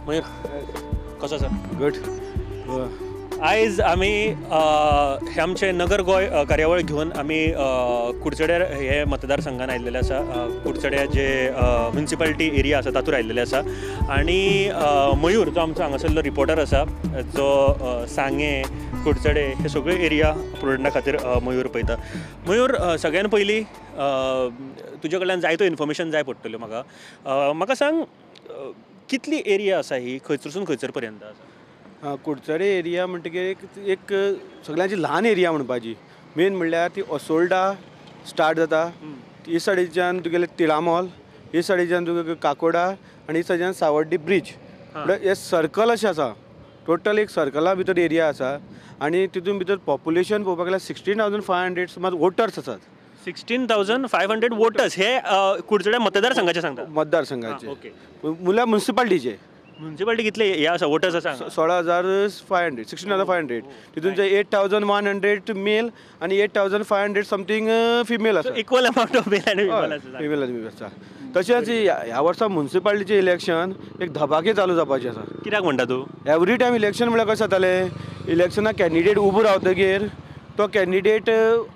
मयूर, कसो आसा? गुड. आयज आमी हे आमचे नगर गोंय कार्यावळ घेवन आमी कुडचड्यार हे मतदारसंघान आयिल्लेले आसा. कुडचड्या जे म्युनिसिपालिटी एरिया आसा तातूंत आयिल्लेले आसा. आनी मयूर जो आमचो हांगासरलो रिपोर्टर आसा, जो सांगें, कुडचडे हे सगळे एरिया प्रुडंटा खातीर मयूर पळयता. मयूर, सगळ्यान पयलीं तुजे कडल्यान जायतो इन्फॉर्मेशन जाय पडटल्यो म्हाका. म्हाका सांग, कितली एरिया आसा ही, खंयसरसून खंयसर पर्यंत आसा? कुडचडे एरिया म्हणटकीर एक सगळ्यांची ल्हान एरिया म्हणपाची. मेन म्हणल्यार ती असोल्डा स्टार्ट जाता, ही सायडीच्यान तुगेले तिळामॉल, ही सायडीच्यान तुगे काकोडा आनी ही सायडीच्यान सावर्डी ब्रिज, म्हणल्यार हे सर्कल अशें आसा. टोटल एक सर्कला भितर एरिया आसा आनी तितून भितर पॉप्युलेशन पळोवपाक गेल्यार 16,500 सुमार वोटर्स आसात. 16,500 वोटर्स हे कुडचड्या मतदारसंघाचे सांगता? मतदारसंघाचे, म्हणल्यार म्युनिसिपालिटीचे. म्युनिसिपालिटी कितले हे आसा वोटर्स आसा? 16,500, 16,500. तितून 8,100 मेल आनी 8,500 समथींग फिमेल आसा. इक्वल अमाउंट ऑफ मेल आनी फिमेल आसा. फिमेल आनी आसा. तशेंच ह्या वर्सा म्युनिसिपालिटीचें इलेक्शन एक धबाके चालू जावपाचें आसा. कित्याक म्हणटा तूं? एवरी टायम इलेक्शन म्हळ्यार कशें जातालें, इलेक्शनाक कॅन्डिडेट उबो रावतगीर तो कॅन्डिडेट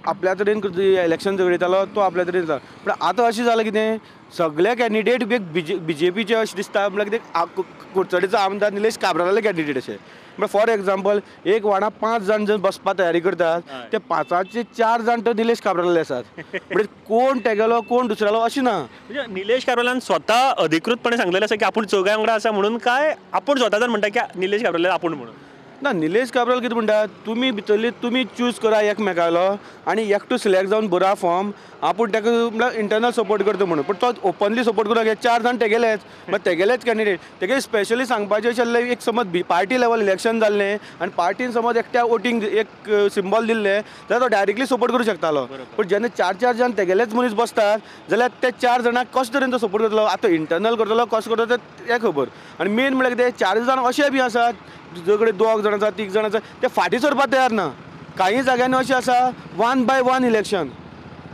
आपल्या तरेन इलेक्शन झगडयतालो, तो आपल्या तरेन जाता. पूण आतां अशें जालां कितें, सगळे कॅन्डिडेट एक बीजेपीचे अशें दिसता. म्हणल्यार कितें, कुडचडेचो आमदार निलेश काब्रालाले कॅन्डिडेट अशें. म्हणल्यार फॉर एग्जाम्पल एक वांगडा 5 जाण जर बसपा तयारी करतात, ते 5चे 4 जाण तर निलेश काब्रालाले आसात. म्हणजे कोण तेगेलो कोण दुसऱ्यालो अशें ना. म्हणजे निलेश काब्रालान स्वता अधिकृतपणे सांगलेलें आसा की आपूण चौगां वांगडा आसा म्हणून, काय आपूण स्वता जर म्हणटा की निलेश काब्राल आपूण म्हणून? ना, निलेश काब्राल कितें म्हणटा, तुमी भितरली तुमी चूज करा एकमेकालो आनी एकटो सिलेक्ट जावन बरा फॉर्म, आपूण ताका म्हणल्यार इंटरनल सपोर्ट करता म्हणून. पूण तो ओपनली सपोर्ट करूं, 4 जाण तेगेलेच, मागीर तेगेलेच कॅन्डिडेट. तेगे स्पेशली सांगपाचें अशें आसलें, एक समज पार्टी लेवल इलेक्शन जाल्लें आनी पार्टीन समज एकट्या वोटींग एक सिंबॉल दिल्लें जाल्यार तो डायरेक्टली सपोर्ट करूं शकतालो. पूण जेन्ना 4-4 जाण तेगेलेच मनीस बसतात जाल्यार ते 4 जाणांक कशे तरेन तो सपोर्ट करतलो, आतां इंटरनल करतलो कसो करतलो तें खबर. आनी मेन म्हणल्यार कितें, 4 जाण अशे बी आसात जे कडेन 2 जाण आसा, 3 जाण आसा, ते फाटीं सरपाक तयार ना. कांय जाग्यांनी अशें आसा 1 by 1 election,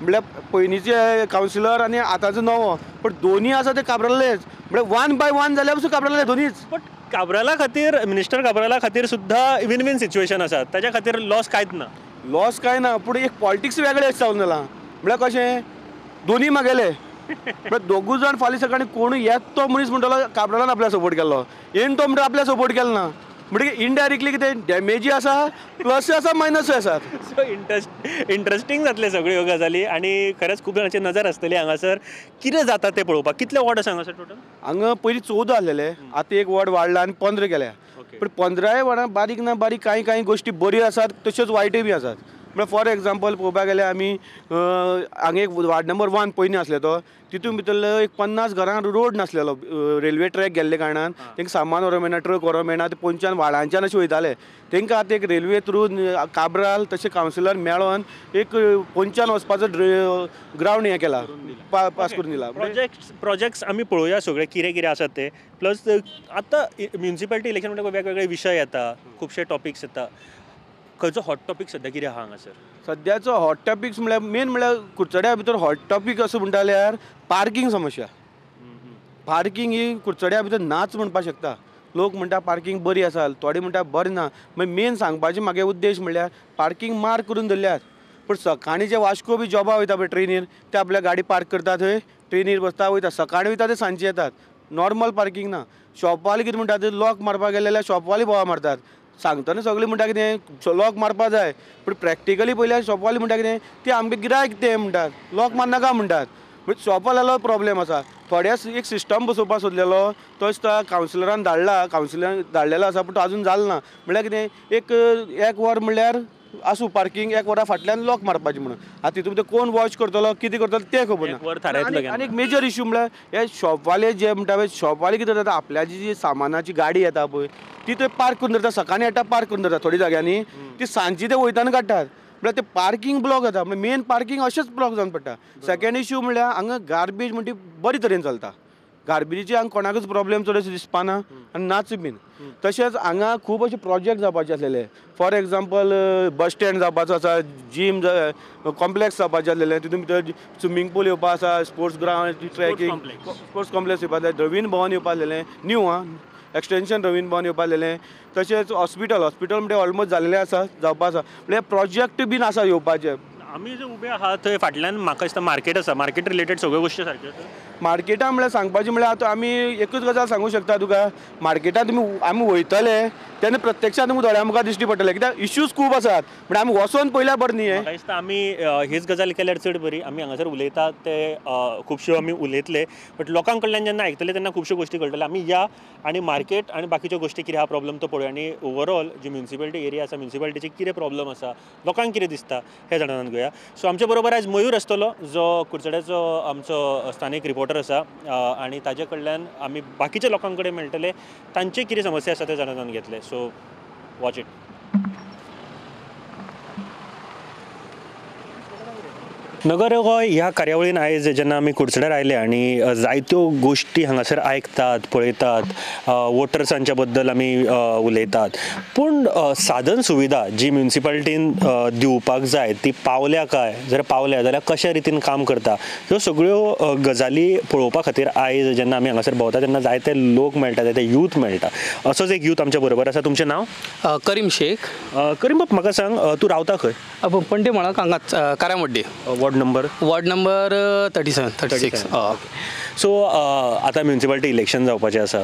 म्हणल्यार पयलींचे कावन्सिलर आनी आतांचो नवो, पूण दोनी आसा ते काब्रालेच. म्हणल्यार 1 by 1 जाल्यार पसून काब्राले दोनीच. बट काब्राला खातीर, मिनिस्टर काब्राला खातीर सुद्दां विन विन सिच्युएशन आसा, ताच्या खातीर लॉस कांयच ना. लॉस कांय ना, पूण एक पॉलिटिक्स वेगळें जावन जालां. म्हणल्यार कशें, दोनी मागेले, म्हणल्यार दोगूय जाण फाल्यां सकाळीं कोणूय येत तो मनीस म्हणटलो काब्रालान आपल्याक सपोर्ट केल्लो, येन तो म्हणटा आपल्याक सपोर्ट केलो ना. म्हणटकीर इनडायरेक्टली कितें डॅमेजूय आसा, प्लसूय आसा, मायनसूय आसात. सो इंट्रस्टींग जातले सगळ्यो ह्यो गजाली आनी खरेंच खूब जाणांची नजर आसतली हांगासर कितें जाता तें पळोवपाक. कितले वॉर्ड आसा हांगासर टोटल? हांगा पयलीं 14 आसलेले, आतां एक वॉर्ड वाडला आनी 15 केल्या. पूण 15 वॉर्डां बारीक ना बारीक कांय कांय गोश्टी बऱ्यो आसात, तश्योच वायटूय बी आसात. म्हणल्यार फॉर एग्जाम्पल पळोवपाक गेल्यार आमी हांगा एक वार्ड नंबर 1 पयलीं आसले तो, तितून भितरलो एक 50 घरांक रोड नासलेलो, रेल्वे ट्रॅक गेल्ले कारणान तांकां सामान व्हरूंक मेळना, ट्रक व्हरूंक मेळना, ते पोंच्यान व्हाळांच्यान अशें वयताले. तांकां आतां एक रेल्वे थ्रू काब्राल तशें कावन्सिलर मेळोन एक पोंच्यान वचपाचो ग्रावंड हें केला, पास करून दिला. प्रोजेक्ट्स आमी पळोवया सगळे कितें कितें आसात ते. प्लस आतां म्युनिसिपालिटी इलेक्शन म्हणटा वेगवेगळे विशय येता, खुबशे टॉपिक्स येता. खंयचो हॉट टॉपीक सद्या कितें आहा हांगासर? सद्याचो हॉट टॉपिक्स म्हणल्यार मेन म्हणल्यार कुडचड्या भितर हॉट टॉपीक असो म्हणटा जाल्यार पार्कींग समस्या. पार्कींग ही कुडचड्या भितर नाच म्हणपाक शकता. लोक म्हणटा पार्कींग बरी आसा, थोडे म्हणटा बरें ना. मागीर मेन सांगपाचें म्हागे उद्देश म्हणल्यार पार्कींग मार्क करून दवरल्यात, पूण सकाळीं जे वास्को बी जॉबा वयता पळय ट्रेनीर, ते आपल्या गाडी पार्क करता थंय ट्रेनीर बसता वयता, सकाळीं वयता ते सांजचे येतात. नॉर्मल पार्कींग ना. शॉपवाले कितें म्हणटा, ते लॉक मारपाक गेले जाल्यार शॉपवाले बोवाळ मारतात. सांगतना सगळीं म्हणटा कितें लॉक मारपा जाय, पूण प्रॅक्टिकली पळयल्यार शॉपवाले म्हणटा कितें ते आमगे गिरायक ते म्हणटात लॉक मारनाका म्हणटात. म्हणजे शॉपवाल्यालो प्रॉब्लेम आसा. थोड्या एक सिस्टम बसोवपाक सोदलेलो, तोच तो कावन्सिलरान धाडला, कावन्सिलरान धाडलेलो आसा, पूण तो आजून जालो ना. म्हणल्यार कितें एक वर म्हणल्यार आसूं पार्कींग, एक वरा फाटल्यान लॉक मारपाचें म्हणून. आतां तितून भितर कोण वॉच करतलो, कितें करतलो तें खबर ना. आनी एक मेजर इश्यू म्हणल्यार हे शॉपवाले जे म्हणटा पळय, शॉपवाले कितें जाता, आपल्याची जी सामानाची गाडी येता पळय ती थंय पार्क करून दवरता, सकाळीं हाडटा पार्क करून दवरता थोड्या जाग्यांनी, ती सांजची ते वयताना काडटात. म्हणल्यार ते पार्कींग ब्लॉक जाता, म्हणल्यार मेन पार्कींग अशेंच ब्लॉक जावन पडटा. सेकेंड इश्यू म्हणल्यार हांगा गार्बेज म्हणटी बरी तरेन चलता, गार्बेजीची हांगा कोणाकूच प्रॉब्लेम चड अशें दिसपाना आनी नाच बीन. तशेंच हांगा खूब अशे प्रोजेक्ट जावपाचे आसलेले, फॉर एग्जाम्पल बस स्टँड जावपाचो आसा, जीम कॉम्प्लेक्स जावपाचें आसलेलें, तितून भितर स्विमींग पूल येवपा आसा, sports ground, trekking, sports complex येवपा आसलें, रवींद्र भवन येवपा आसलेलें न्यू आं, एक्सटेंशन रवींद्र भवन येवपा जालेलें, तशेंच हॉस्पिटल हॉस्पिटल म्हणजे ऑलमोस्ट जालेलें आसा, जावपा आसा, म्हळ्यार प्रोजेक्ट बीन आसा येवपाचे। आमी जे उबे आहा थंय फाटल्यान म्हाका दिसता मार्केट आसा, मार्केट रिलेटेड सगळ्यो गोश्टी सारक्यो आसा। मार्केटा म्हळ्यार सांगपाचें म्हळ्यार आतां आमी एकूच गजाल सांगूंक शकता तुका, मार्केटान तुमी आमी वयतले तेन्ना प्रत्यक्षात तुमकां दोळ्या मुखार दिश्टी पडटलें, कित्याक इश्यूज खूब आसात, म्हळ्यार आमी वचोन पयल्यार बरें न्ही। म्हाका दिसता आमी हीच गजाल केल्यार चड बरी। आमी हांगासर उलयतात ते खुबश्यो आमी उलयतले, बट लोकां कडल्यान जेन्ना आयकतले तेन्ना खुबश्यो गोश्टी कळटले। आमी या आनी मार्केट आनी बाकीच्यो गोश्टी कितें आहा प्रॉब्लम तो पळोवया, आनी ओवरऑल जी म्युनिसिपालिटी एरिया आसा म्युनिसिपालिटीचे कितें प्रॉब्लम आसा, लोकांक कितें दिसता हें जाणून घेवया। सो आमचे बरोबर आयज मयूर आसतलो जो कुडचड्याचो आमचो स्थानीक रिपोर्टर आसा, आनी ताजे कडल्यान आमी बाकीच्या लोकां कडेन मेळटले, तांचे कितें समस्या आसा ते जाणून घेतले। So watch it. Nagar Goa ह्या कार्यावळीन आयज जेन्ना आमी कुडचड्यार आयले आनी जायत्यो गोश्टी हांगासर आयकतात, पळयतात, वोटर्सांच्या बद्दल आमी उलयतात, पूण साधन सुविधा जी म्युनिसिपालिटीन दिवपाक जाय ती पावल्या काय, जर पावल्या जाल्यार कशा रितीन काम करता, ह्यो सगळ्यो गजाली पळोवपा खातीर आयज जेन्ना आमी हांगासर भोंवता तेन्ना जायते लोक मेळटा, जायते यूथ मेळटा। असोच एक यूथ आमच्या बरोबर आसा। तुमचें नांव? करीम शेख। करीम बाब, म्हाका सांग, तूं रावता खंय? पणजे म्हणा हांगाच Karamodde. Ward number? Ward number 37, 36. So आतां म्युनिसिपालिटी इलेक्शन जावपाचें आसा,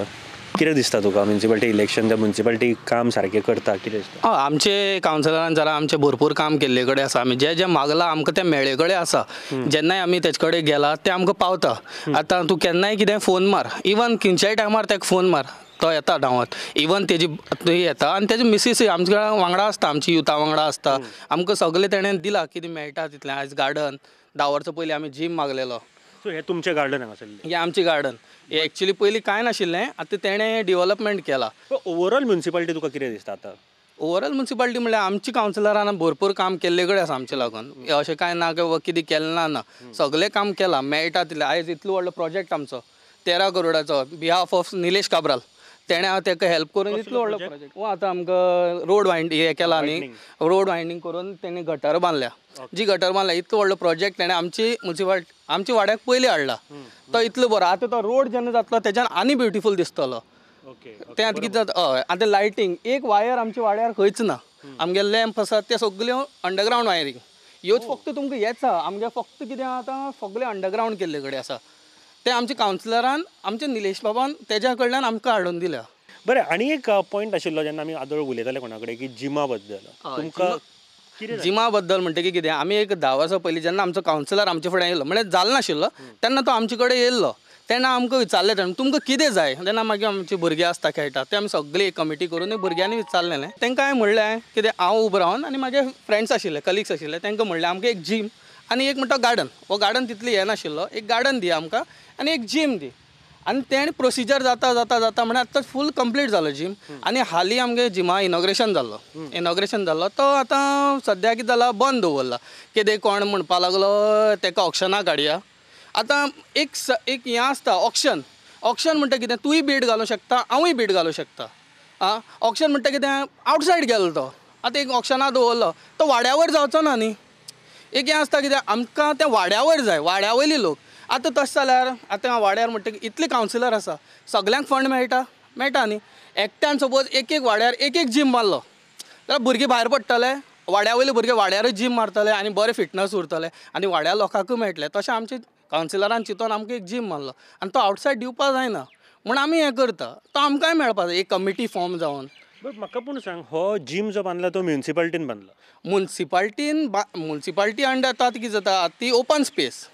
कितें दिसता तुका म्युनिसिपालिटी इलेक्शन, त्या म्युनिसिपालिटी काम सारकें करता, कितें दिसता? हय, आमचे कावन्सिलरान जाल्यार आमचें भरपूर काम केल्ले कडेन आसा। आमी जें जें मागलां आमकां तें मेळ्ळे कडेन आसा, जेन्नाय आमी तेजे कडेन गेला तें आमकां पावता। आतां तूं केन्नाय कितें फोन मार, इवन खंयच्याय टायमार ताका फोन मार, तो येता धांवत। इवन तेजी येता आनी तेजी मिसीस आमच्या वांगडा आसता, आमची युथा वांगडा आसता। आमकां सगळें तेणें दिलां कितें मेळटा तितलें। आयज गार्डन 10 वर्सां पयलीं आमी जीम मागलेलो। सो हें तुमचें गार्डन हांगासरलें? हें आमचें गार्डन, हें एक्चुली पयलीं कांय नाशिल्लें, आतां तेणें डिवलपमेंट केलां। ओवरऑल म्युनिसिपालिटी तुका कितें दिसता आतां? ओवरऑल म्युनिसिपालिटी म्हणल्यार आमची कावन्सिलरान भरपूर काम केल्ले कडेन आसा आमचे लागून, अशें कांय ना की कितें केलें ना, ना सगळें काम केलां मेळटा तितलें। आयज इतलो व्हडलो प्रोजेक्ट आमचो 13 करोडाचो, बिहाफ ऑफ निलेश काब्राल, तेणें ताका हेल्प करून इतलो व्हडलो प्रोजेक्ट। वो आतां आमकां रोड वायंड हें केला न्ही, रोड वायंडींग करून तेणें गटर बांदल्या, जी गटर बांदल्या इतलो व्हडलो प्रोजेक्ट तेणें आमची म्युनिसिपालिटी आमच्या वाड्याक पयलीं हाडला, तो इतलो बरो। आतां तो रोड जेन्ना जातलो तेज्यान आनी ब्युटिफूल दिसतलो। तें आतां कितें जाता, हय आतां लायटींग एक वायर आमच्या वाड्यार खंयच ना, आमगे लॅम्प आसा ते सगल्यो अंडरग्रावंड वायरींग, ह्योच फक्त तुमकां हेच आसा आमगे, फक्त कितें आतां सगळें अंडरग्रावंड केल्ले कडेन आसा। ते आमच्या कावन्सिलरान आमच्या निलेश बाबान तेज्या कडल्यान आमकां हाडून दिल्या। बरें, आनी एक पॉयंट आशिल्लो जेन्ना आमी आदोळ उलयताले कोणा कडेन की जिमा बद्दल, तुमकां जिमा बद्दल म्हणटकीर कितें, आमी एक 10 वर्सां पयलीं जेन्ना आमचो कावन्सिलर आमचे फुडें येयलो, म्हळ्यार जाल नाशिल्लो तेन्ना तो आमचे कडेन येयल्लो, तेन्ना आमकां विचारलें तेणें तुमकां कितें जाय, तेन्ना मागीर आमचे भुरगे आसता खेळटा ते आमी सगळी एक कमिटी करून भुरग्यांनी विचारलेलें। तांकां हांवें म्हणलें कितें, हांव उबो रावन आनी म्हाजे फ्रेंड्स आशिल्ले, कलिग्स आशिल्ले, तांकां म्हणलें आमकां एक जीम आनी एक म्हणटा गार्डन, हो गार्डन तितली हें नाशिल्लो, एक गार्डन दी आमकां आनी एक जीम दी। आनी तेणें प्रोसिजर जाता जाता जाता म्हळ्यार आतां फूल कंप्लीट जालो जीम। आनी हालीं आमगे जिमा इनॉग्रेशन जाल्लो, इनॉग्रेशन जाल्लो तो आतां सद्या कितें जाला बंद दवरला, कितें कोण म्हणपा लागलो तेका ऑक्शनाक हाडया। आतां एक एक हें आसता ऑक्शन, ऑक्शन म्हणटा कितें, तूंय बीड घालूंक शकता, हांवूय बीड घालूंक शकता। आं, ऑक्शन म्हणटा कितें, आवटसायड गेलो तो, आतां एक ऑक्शनाक दवरलो तो वाड्यावर जावचो ना न्ही। एक हें आसता कितें, आमकां तें वाड्यावर जाय, वाड्या वयले लोक। आतां तशें जाल्यार आतां वाड्यार म्हणटकीर इतले कावन्सिलर आसा, सगल्यांक फंड मेळटा, मेळटा न्ही। एकट्यान सपोज एक एक वाड्यार एक एक जीम मारलो जाल्यार भुरगीं भायर पडटले, वाड्या वयले भुरगे वाड्यारूच जीम मारतले आनी बरे फिटनस उरतले आनी वाड्या लोकांकूय मेळटले। तशें आमचे कावन्सिलरान चिंतून आमकां एक जीम मारलो आनी तो आवटसायड दिवपा जायना म्हूण आमी हें करता, तो आमकांय मेळपा जाय एक कमिटी फॉर्म जावन। बट म्हाका पूण सांग, हो जीम जो बांदला तो म्युनिसिपालिटीन बांदला? म्युनिसिपालिटीन, म्युनिसिपालिटी अंडर आतां कितें जाता ती ओपन स्पेस,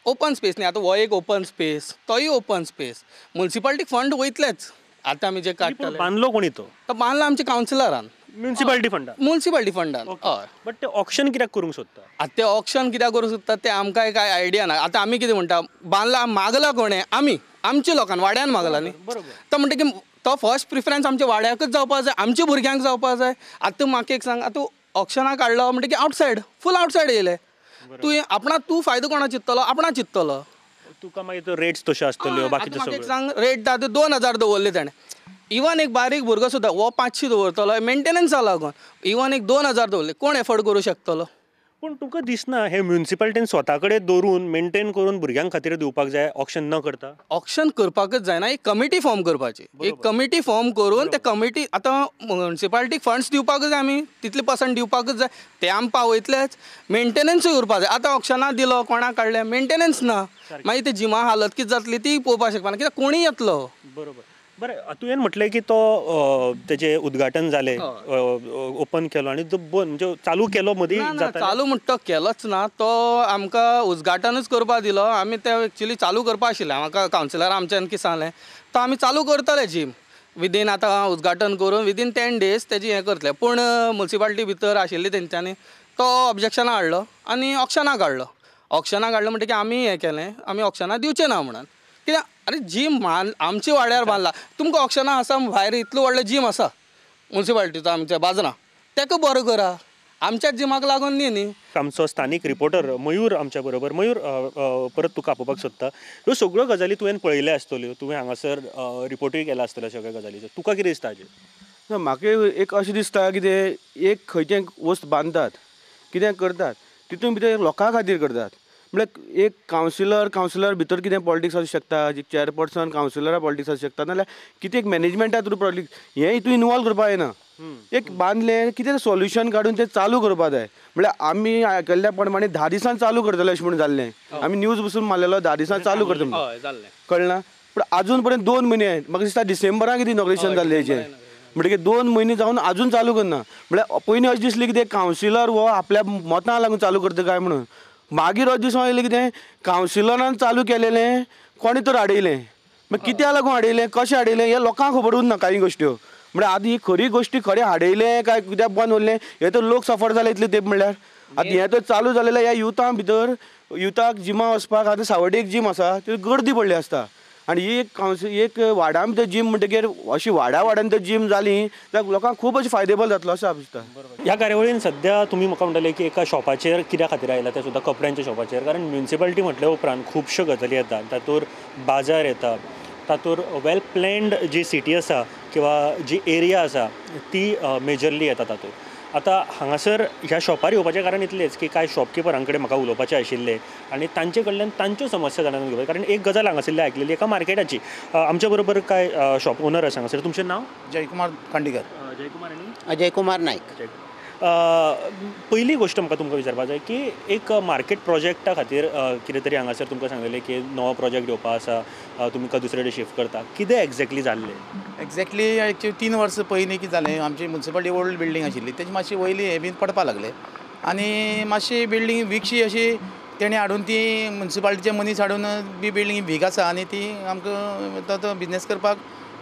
ओपन स्पेस न्ही, आतां हो एक ओपन स्पेस, तोय ओपन स्पेस, म्युनिसिपालिटीक फंड वयतलेच। आतां आमी जे काडटले बांदलो कोणी तो? तो बांदला आमच्या कावन्सिलरान, म्युनिसिपालिटी फंडान, म्युनिसिपालिटी फंडान। हय, बट ते ऑक्शन कित्याक करूंक सोदता? आतां ते ऑक्शन कित्याक करूंक सोदता तें आमकां कांय आयडिया ना। आतां आमी कितें म्हणटा, बांदला मागला कोणें, आमी आमच्या लोकान वाड्यान मागला न्ही, तो म्हणटा की तो फर्स्ट प्रिफरन्स आमच्या वाड्याकच जावपा जाय, आमच्या भुरग्यांक जावपा जाय। आतां म्हाका एक सांग, आतां ऑक्शनाक काडलो म्हणटकीर आवटसायड, फूल आवटसायड येयले, तूं आपणा तूं फायदो कोणा चिंततलो, आपणा चिंततलो। तुका मागीर रेट्स तश्यो आसतल्यो, बाकीच्यो सगळ्यो। सांग रेट आतां 2000 दवरले ताणें, इवन एक बारीक भुरगो सुद्दां हो 500 दवरतलो मेंटेनन्सा लागून, इवन एक 2000 दवरले, कोण एफोर्ड करूं शकतलो? पूण तुमकां दिसना हे म्युनिसिपालिटीन स्वता कडेन दवरून मेंटेन करून भुरग्यां खातीर दिवपाक जाय, ऑक्शन न करता? ऑक्शन करपाकच जायना, एक कमिटी फॉर्म करपाची, एक कमिटी फॉर्म करून ते कमिटी आतां म्युनिसिपालिटीक फंड्स दिवपाकच जाय, आमी तितले पर्संट दिवपाकच जाय, ते आमी पावयतलेच. मेंटेनन्सूय उरपाक जाय. आतां ऑक्शनाक दिलो कोणाक काडलें, मेंटेनन्स ना, मागीर ते जिमा हालत कितें जातली ती पळोवपाक शकना, कित्याक कोणूय येतलो. बरोबर. बरें, तुवें म्हटलें की तो तेजें उद्घाटन जालें, ओपन केलो आनी तो बंद म्हणजे चालू केलो मदीं जाता? चालू म्हणटा तो केलोच ना, तो आमकां उद्घाटनूच करपाक दिलो. आमी ते एक्चुली चालू करपा आशिल्लें, म्हाका कावन्सिलर आमच्यान कितें सांगलें, तो आमी चालू करतले जीम विदीन, आतां उद्घाटन करून विदीन 10 डेज तेजी हें करतले. पूण म्युनिसिपालिटी भितर आशिल्ली तेंच्यांनी तो ऑब्जेक्शनां हाडलो आनी ऑक्शनाक हाडलो. ऑक्शनाक हाडलो म्हणटकीर आमी हें केलें, आमी ऑक्शनाक दिवचें ना म्हणून, कित्याक अरे जीम आमच्या वाड्यार बांदला, तुमकां ऑक्शनां आसा भायर इतलो व्हडलो जीम आसा म्युनिसिपालिटीचो आमच्या बाजरा, ताका बरो करा, आमच्याच जिमाक लागून न्ही न्ही. आमचो स्थानीक रिपोर्टर मयूर आमच्या बरोबर. मयूर, परत तुका आपोवपाक सोदता. ह्यो सगळ्यो गजाली तुवें पळयल्यो आसतल्यो, तुवें हांगासर रिपोर्टूय केला आसतलो सगळ्या गजालीचो, तुका कितें दिसता हाजेर? ना, म्हाका एक अशें दिसता कितें एक खंयचें वस्त बांदतात कितें करतात तितून भितर लोकां खातीर करतात, म्हळ्यार एक कावन्सिलर भितर कितें पॉलिटिक्स आसूं शकता, चेअरपर्सन कावन्सिलरा पॉलिटिक्स आसूं शकता, नाल्यार कितें एक मॅनेजमेंटा थ्रू पॉलिटिक्स, हें हितून इनवॉल्व करपाक जायना. एक बांदलें कितें सोल्युशन काडून तें चालू करपाक जाय. म्हळ्यार आमी आयकल्ल्या प्रमाणे 10 दिसान चालू करतले अशें म्हणून जाल्लें, आमी न्यूज बसून मारलेलो 10 दिसान चालू करता म्हणून, कळना. पूण आजून पर्यंत 2 म्हयने, म्हाका दिसता डिसेंबराक कितें इनॉग्रेशन जाल्लें हेजें, म्हणटकीर 2 म्हयने जावन आजून चालू करना. म्हळ्यार पयलीं अशें दिसलें कितें कावन्सिलर हो आपल्या मतां लागून चालू करता काय म्हणून, मागीर अशें दिसून आयलें कितें कावन्सिलरान चालू केलेलें कोणें तर हाडयलें, मागीर कित्याक लागून हाडयलें कशें हाडयलें हें लोकांक खबर उरना कांय गोश्ट्यो. म्हळ्यार आतां ही खरी गोश्टी खरें हाडयलें काय कित्याक बंद उरलें हें तर लोक सफर जाले इतले तेंप. म्हणल्यार आतां हें तर चालू जालेलें ह्या युथा भितर, युथाक जिमा वचपाक आतां सावड्डे एक जीम आसा थंय गर्दी पडली आसता, आनी ही एक कावन्सिल एक वार्डा भितर जीम म्हणटकीर अशी वाड्या वाड्यान तर जीम जाली जाल्यार लोकांक खूब अशें फायदेबल जातलो अशें हांव दिसता. ह्या कार्यावळीन सद्या तुमी म्हाका म्हणटाले की एका शॉपाचेर कित्या खातीर आयला तें सुद्दां कपड्यांच्या शॉपाचेर, कारण म्युनिसिपालिटी म्हटल्या उपरांत खुबश्यो गजाली येता, तातूंत बाजार येता, तातूंत वेल प्लॅन्ड जी सिटी आसा किंवा जी एरिया आसा ती मेजरली येता तातूंत. आतां हांगासर ह्या शॉपार येवपाचें कारण इतलेंच की कांय शॉपकिपरां कडेन म्हाका उलोवपाचें आशिल्लें आनी तांचे कडल्यान तांच्यो समस्या जाणून घेवपाक, कारण एक गजाल हांगासरली आयकलेली एका मार्केटाची. आमच्या बरोबर कांय शॉप ओनर आसा हांगासर. तुमचें नांव? जयकुमार खांडेकर. जयकुमार आनी अजय कुमार नायक. पयली गोश्ट म्हाका तुमकां विचारपाक जाय की एक मार्केट प्रोजेक्टा खातीर कितें तरी हांगासर तुमकां सांगलेलें की नवो प्रोजेक्ट येवपा आसा, तुमकां दुसरे कडेन शिफ्ट करता, कितें एग्जॅक्टली जाल्लें? एग्जॅक्टली एक्चुअली 3 वर्सां पयलीं कितें जालें, आमची म्युनिसिपालिटी ओल्ड बिल्डींग आशिल्ली तेजी मातशी वयली हें बीन पडपाक लागलें आनी मातशी बिल्डींग विकशी अशी तेणी हाडून ती म्युनिसिपालिटीचे मनीस हाडून बी बिल्डींग वीक आसा आनी ती आमकां तो बिजनेस करपाक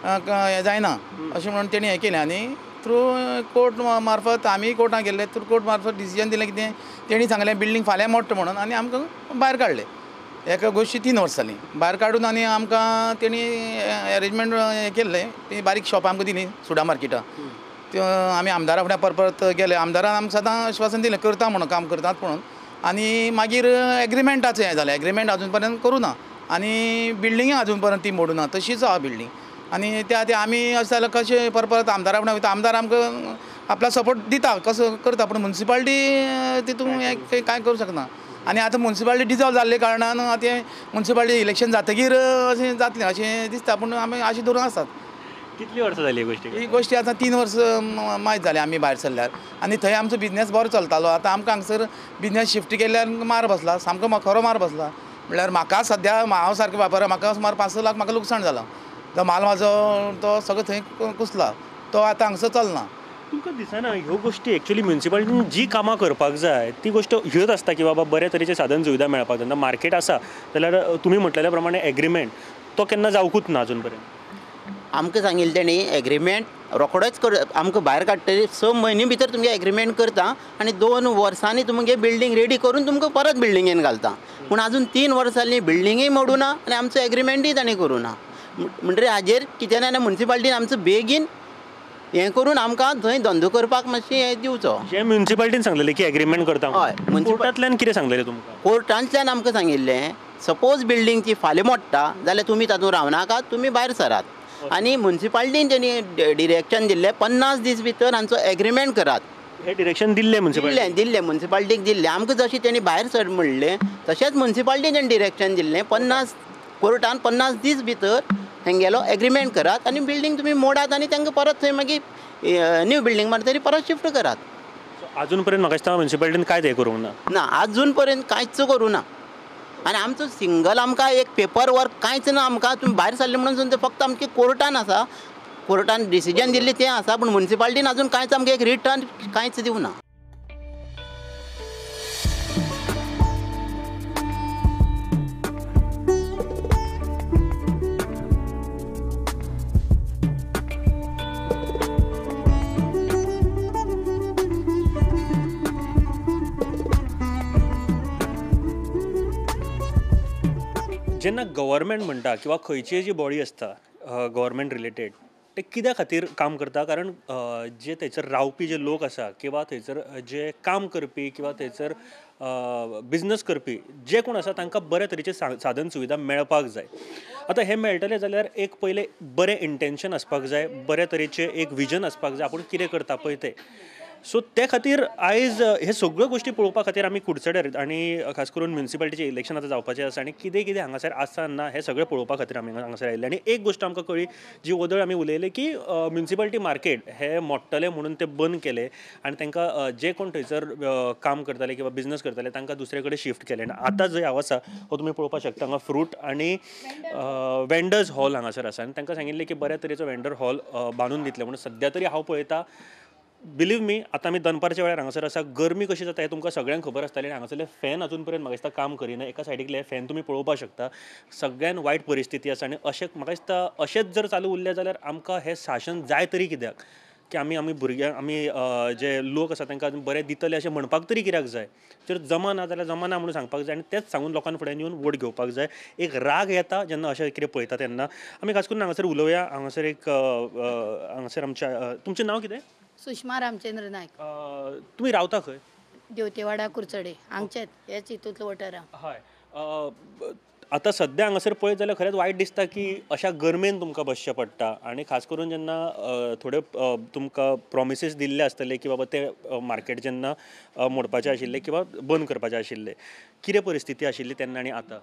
हें जायना अशें म्हणून तेणी हें केलें आनी थ्रू कोर्ट मार्फत आमी कोर्टान गेल्ले, थ्रू कोर्ट मार्फत डिसिजन दिलें कितें तेणी सांगलें बिल्डींग फाल्यां मोडटा म्हणून आनी आमकां भायर काडलें. एका गोश्टी 3 वर्सां जालीं भायर काडून आनी आमकां तेणी एरेंजमेंट हें केल्लें, ती बारीक शॉपां आमकां दिलीं सुडा मार्केटां. त्यो आमी आमदारा फुडें परत परत गेले, आमदारान आमकां सदां आश्वासन दिलें करता म्हणून, काम करतात म्हणून, आनी मागीर एग्रीमेंटाचें हें जालें, एग्रीमेंट आजून पर्यंत करूं ना आनी बिल्डिंगय आजून पर्यंत ती मोडूं ना, तशीच आहा बिल्डींग. आनी त्या खातीर आमी अशें जाल्यार कशें परत परत आमदारा फुडें वयता, आमदार आमकां आपलो सपोर्ट दिता कसो करता, पूण म्युनिसिपालिटी तितून हें कांय करूं शकना. आनी आतां म्युनिसिपालिटी डिजॉल्व जाल्ले कारणान आतां म्युनिसिपालिटी इलेक्शन जातकीर अशें जातलें अशें दिसता, पूण आमी अशें धरून आसात. कितली वर्सां जाली ही गोश्टी? ही गोश्टी आतां 3 वर्सां मायज जालीं आमी भायर सरल्यार, आनी थंय आमचो बिजनेस बरो चलतालो. आतां आमकां हांगसर बिजनेस शिफ्ट केल्ल्यान मार बसला, सामको खरो मार बसला. म्हणल्यार म्हाका सद्या हांव सारको वेपार म्हाका सुमार 5-6 लाख म्हाका लुकसाण जालां, तो माल म्हाजो तो सगळो थंय कुसला, तो आतां हांगसर चलना. तुमकां दिसना ह्यो गोश्टी एक्चुअली म्युनिसिपालिटीन जी कामां करपाक जाय ती गोश्ट ह्योच आसता की बाबा बरे तरेचे साधन सुविधा मेळपाक जाय. मार्केट आसा जाल्यार तुमी म्हटलेल्या प्रमाणे एग्रीमेंट तो केन्ना जावकूच ना अजून पर्यंत. आमकां सांगिल्लें तेणी एग्रीमेंट रोखडोच कर, आमकां भायर काडटकीर 6 म्हयने भितर तुमगे एग्रीमेंट करता आनी 2 वर्सांनी तुमगे बिल्डींग रेडी करून तुमकां परत बिल्डिंगेन घालता, पूण आजून 3 वर्सां जालीं बिल्डिंगूय मोडूं ना आनी आमचो एग्रीमेंटूय तांणी करूं ना. म्हणटकीर हाजेर कितें ना म्युनिसिपालिटीन आमचो बेगीन हें करून आमकां थंय धंदो करपाक मातशें हें दिवचो. जें म्युनिसिपालिटीन सांगलेलें की एग्रीमेंट करता, हय, कोर्टांतल्यान कितें सांगलेलें तुमकां? कोर्टांतल्यान आमकां सांगिल्लें सपोज बिल्डींग ती फाल्यां मोडटा जाल्यार तुमी तातूंत रावनाकात, तुमी भायर सरात. आनी म्युनिसिपालिटीन तेणी डिरेक्शन दिल्लें 50 दीस भितर हांचो एग्रीमेंट करात. हे डिरेक्शन दिल्लें म्युनिसिपालिटी दिल्लें म्युनिसिपालिटीक दिल्लें आमकां. जशें तेणी भायर सर म्हणलें तशेंच म्युनिसिपालिटीन तेणें डिरेक्शन दिल्लें 50 कोर्टान 50 दीस भितर हेंगेलो एग्रीमेंट करात आनी बिल्डींग तुमी मोडात आनी तांकां परत थंय मागीर न्यू बिल्डींग मारतरी परत शिफ्ट करात. अजून पर्यंत म्हाका दिसता म्युनिसिपालिटीन कांयच हें करूंक ना. ना अजून पर्यंत कांयच करूं ना. आनी आमचो सिंगल आमकां एक पेपर वर्क कांयच ना आमकां. तुमी भायर सरले म्हणून ते फक्त आमचे कोर्टान आसा, कोर्टान डिसिजन दिल्लें तें आसा, पूण म्युनिसिपालिटीन अजून कांयच आमकां एक रिटर्न कांयच दिवना. जेन्ना गव्हर्मेंट म्हणटा किंवा खंयचीय जी बॉडी आसता गव्हर्मेंट रिलेटेड ते कित्या खातीर काम करता, कारण जे थंयसर रावपी जे लोक आसा किंवा थंयसर जे काम करपी किंवा थंयसर बिजनस करपी जे कोण आसा तांकां बऱ्या तरेचे साधन सुविधा मेळपाक जाय. आतां हें मेळटलें जाल्यार एक पयलें बरें इंटेन्शन आसपाक जाय, बऱ्या तरेचें एक विजन आसपाक जाय, आपूण कितें करता पळय तें. सो ते खातीर आयज हे सगळ्यो गोश्टी पळोवपा खातीर आमी कुडचड्यार आनी खास करून म्युनिसिपालिटीचें इलेक्शन आतां जावपाचें आसा आनी कितें कितें हांगासर आसा ना हें सगळें पळोवपा खातीर आमी हांगासर आयिल्ले. आनी एक गोश्ट आमकां कळ्ळी जी वदळ आमी उलयले की म्युनिसिपालिटी मार्केट हें मोडटलें म्हणून तें बंद केलें आनी तांकां जे कोण थंयसर काम करताले किंवा बिजनस करताले तांकां दुसरे कडेन शिफ्ट केलें. आनी आतां जंय हांव आसा हो तुमी पळोवपाक शकता, हांगा फ्रूट आनी वेंडर्स हॉल हांगासर आसा आनी तांकां सांगिल्लें की बऱ्या तरेचो वेंडर हॉल बांदून दितले म्हणून. सद्या तरी हांव पळयता, बिलीव मी, आतां आमी दनपारच्या वेळार हांगासर आसा, गरमी कशी जाता हें तुमकां सगळ्यांक खबर आसतलें. आनी हांगासरले फॅन अजून पर्यंत म्हाका दिसता काम करिना, एका सायडीकले फॅन तुमी पळोवपाक शकता. सगळ्यान वायट परिस्थिती आसा आनी अशें म्हाका दिसता अशेंच जर चालू उरलें जाल्यार आमकां हें शासन जाय तरी कित्याक, की आमी आमी भुरग्यांक आमी जे लोक आसा तांकां बरें दितले अशें म्हणपाक तरी कित्याक जाय. जर जमा ना जाल्यार जमा ना म्हणून सांगपाक जाय आनी तेंच सांगून लोकां फुड्यान येवन वोट घेवपाक जाय. एक राग येता जेन्ना अशें कितें पळयता तेन्ना. आमी खास करून हांगासर उलोवया, हांगासर एक हांगासर आमच्या, तुमचें नांव कितें? सुषमा रामचंद्र नायक. तुमी रावता खंय? देवतेवाडा कुरचडे, हांगचेच हेच हितूंतलो वोटर हांव. हय, आतां सद्या हांगासर पळयत जाल्यार खरेंच वायट दिसता की अशा गरमेन तुमकां बसचें पडटा आनी खास करून जेन्ना थोड्यो तुमकां प्रोमिसीस दिल्ले आसतले की बाबा ते मार्केट जेन्ना मोडपाचें आशिल्लें किंवा बंद करपाचें आशिल्लें, कितें परिस्थिती आशिल्ली तेन्ना आनी आतां?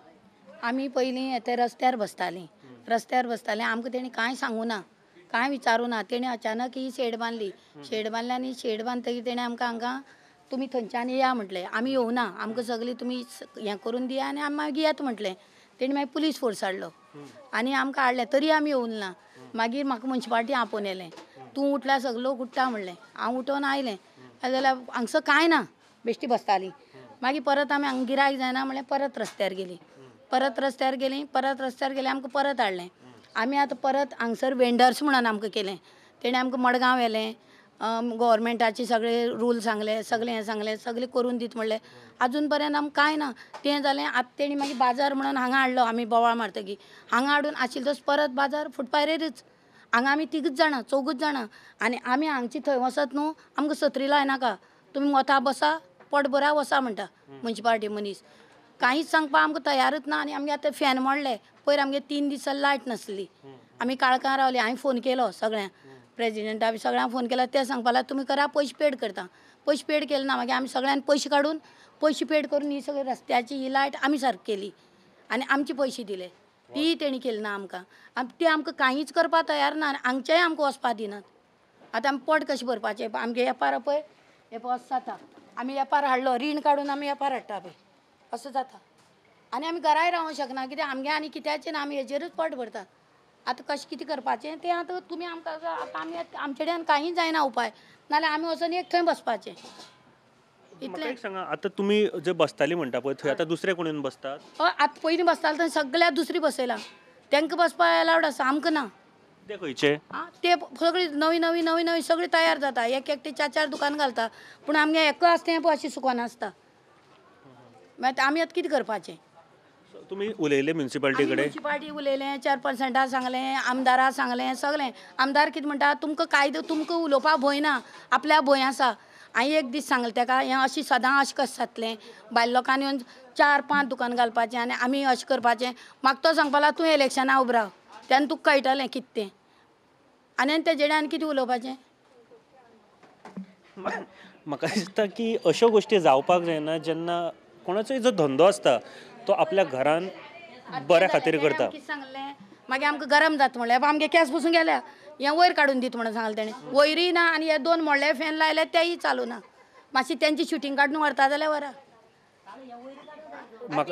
आमी पयलीं ते रस्त्यार बसतालीं, रस्त्यार बसतालीं, आमकां तेणी कांय सांगूं ना, कांय विचारूं ना. तेणी अचानक ही शेड बांदली, शेड बांदली आनी शेड बांदतकीर तेणें आमकां हांगा तुमी थंयच्यान येया म्हटलें. आमी येवना, आमकां सगळीं तुमी हें करून दिया आनी आमी मागीर येता म्हटलें. तेणी मागीर पुलीस फोर्स हाडलो आनी आमकां हाडलें, तरी आमी येवून ना. मागीर म्हाका म्युनिसिपालिटी आपोवन येलें, तूं उठल्यार सगळे लोक उठ्ठा म्हणलें. हांव उठोवन आयलें जाल्यार हांगसर कांय ना, बेश्टी बसताली. मागीर परत आमी हांगा गिरायक जायना म्हणलें, परत रस्त्यार गेलीं, परत रस्त्यार गेलीं, परत रस्त्यार गेलीं, आमकां परत हाडलें. आमी आतां परत हांगसर वेंडर्स म्हणून आमकां केलें. तेणें आमकां मडगांव व्हेलें, गव्हर्मेंटाचे सगळे रूल सांगले, सगळें हें सांगलें, सगळें करून दीत म्हणलें. आजून पर्यंत आमकां कांय ना. तें जालें. आतां तेणी मागीर बाजार म्हणून हांगा हाडलो, आमी बोवाळ मारतकीर हांगा हाडून आशिल्लो तसो परत बाजार फुटपारेरूच. हांगा आमी तिगूच जाणां, चौगूच जाणां आनी आमी हांगची थंय वचत न्हू, आमकां सत्री लायनाका, तुमी वता बसा, पोट भरा वसा म्हणटा म्युनिसिपालिटी मनीस. कांयच सांगपाक आमकां तयारूच ना. आनी आमगे आतां फॅन मोडले, पयर आमगे 3 दीस लायट नासली, आमी काळखां रावली. हांवें फोन केलो सगळ्यांक, प्रेजिडेंटा बी सगळ्यांक फोन केलो, ते सांगपाक लागले तुमी करा, पयशे पेड करता. पयशे पेड केले ना. मागीर आमी सगळ्यांनी पयशे काडून पयशे पेड करून ही सगळी रस्त्याची ही लायट आमी सारकी केली आनी आमचे पयशे दिले. तीय तेणी केली ना आमकां. ते आमकां कांयच करपाक तयार ना आनी हांगचेय आमकां वचपाक दिनात. आतां आमी पोट कशें भरपाचें? आमगे वेपार पळय हे पळय असो जाता. आमी वेपार हाडलो, रीण काडून आमी वेपार हाडटा पळय, असो जाता. आनी आमी घराय रावंक शकना, कित्याक आमगे आनी कित्याचें ना, आमी हेजेरूच पोट भरता. आतां कशें कितें करपाचें तें आतां तुमी आमकां, आतां आमी आमचे कडेन कांय जायना उपाय, नाल्यार आमी वचून एक थंय बसपाचें. इतलें एक सांगा, आतां तुमी जे बसताली म्हणटा पळय थंय आतां दुसरे कोण येवन बसतात? हय, आतां पयलीं बसताले थंय सगळ्या दुसरी बसयला, तांकां बसपाक एलावड आसा, आमकां ना. ते खंयचे? आं, ते सगळी नवी नवी नवी नवी सगळी तयार जाता, एक एकटे 4 4 दुकान घालता, पूण आमगे एक आसता तें पळय अशें सुकोन आसता. मागीर आमी आतां कितें करपाचें? तुमी उलयले म्युनिसिपालिटी कडेन? म्युनिसिपालिटी उलयलें, चेअरपर्सना सांगलें, आमदारा सांगलें, सगळें. आमदार कितें म्हणटा, तुमकां कायदो, तुमकां उलोवपाक भंय ना, आपल्याक भंय आसा. हांवें एक दीस सांगलें ताका, हें अशें सदां अशें कशें जातलें, बायल लोकांनी येवन 4 5 दुकान घालपाचें आनी आमी अशें करपाचें. म्हाका तो सांगपाक लागलो तूं इलेक्शना उबो राव, तेन्ना तुका कळटलें कितें तें. आनी तेजे कडेन आनी कितें उलोवपाचें? म्हाका दिसता की अश्यो गोश्टी जावपाक जायना जेन्ना कोणाचोय जो धंदो आसता तो आपल्या घरान बऱ्या खातीर करता. सांगलें मागीर आमकां गरम जाता म्हणलें आमगे केंस बसून गेल्या हें वयर काडून दीत म्हणून सांगलें तेणें, वयरूय ना आनी हे दोन मोडले फॅन लायले तेय चालू ना. मातशी तेंची शुटींग काडून व्हरता जाल्यार व्हरा.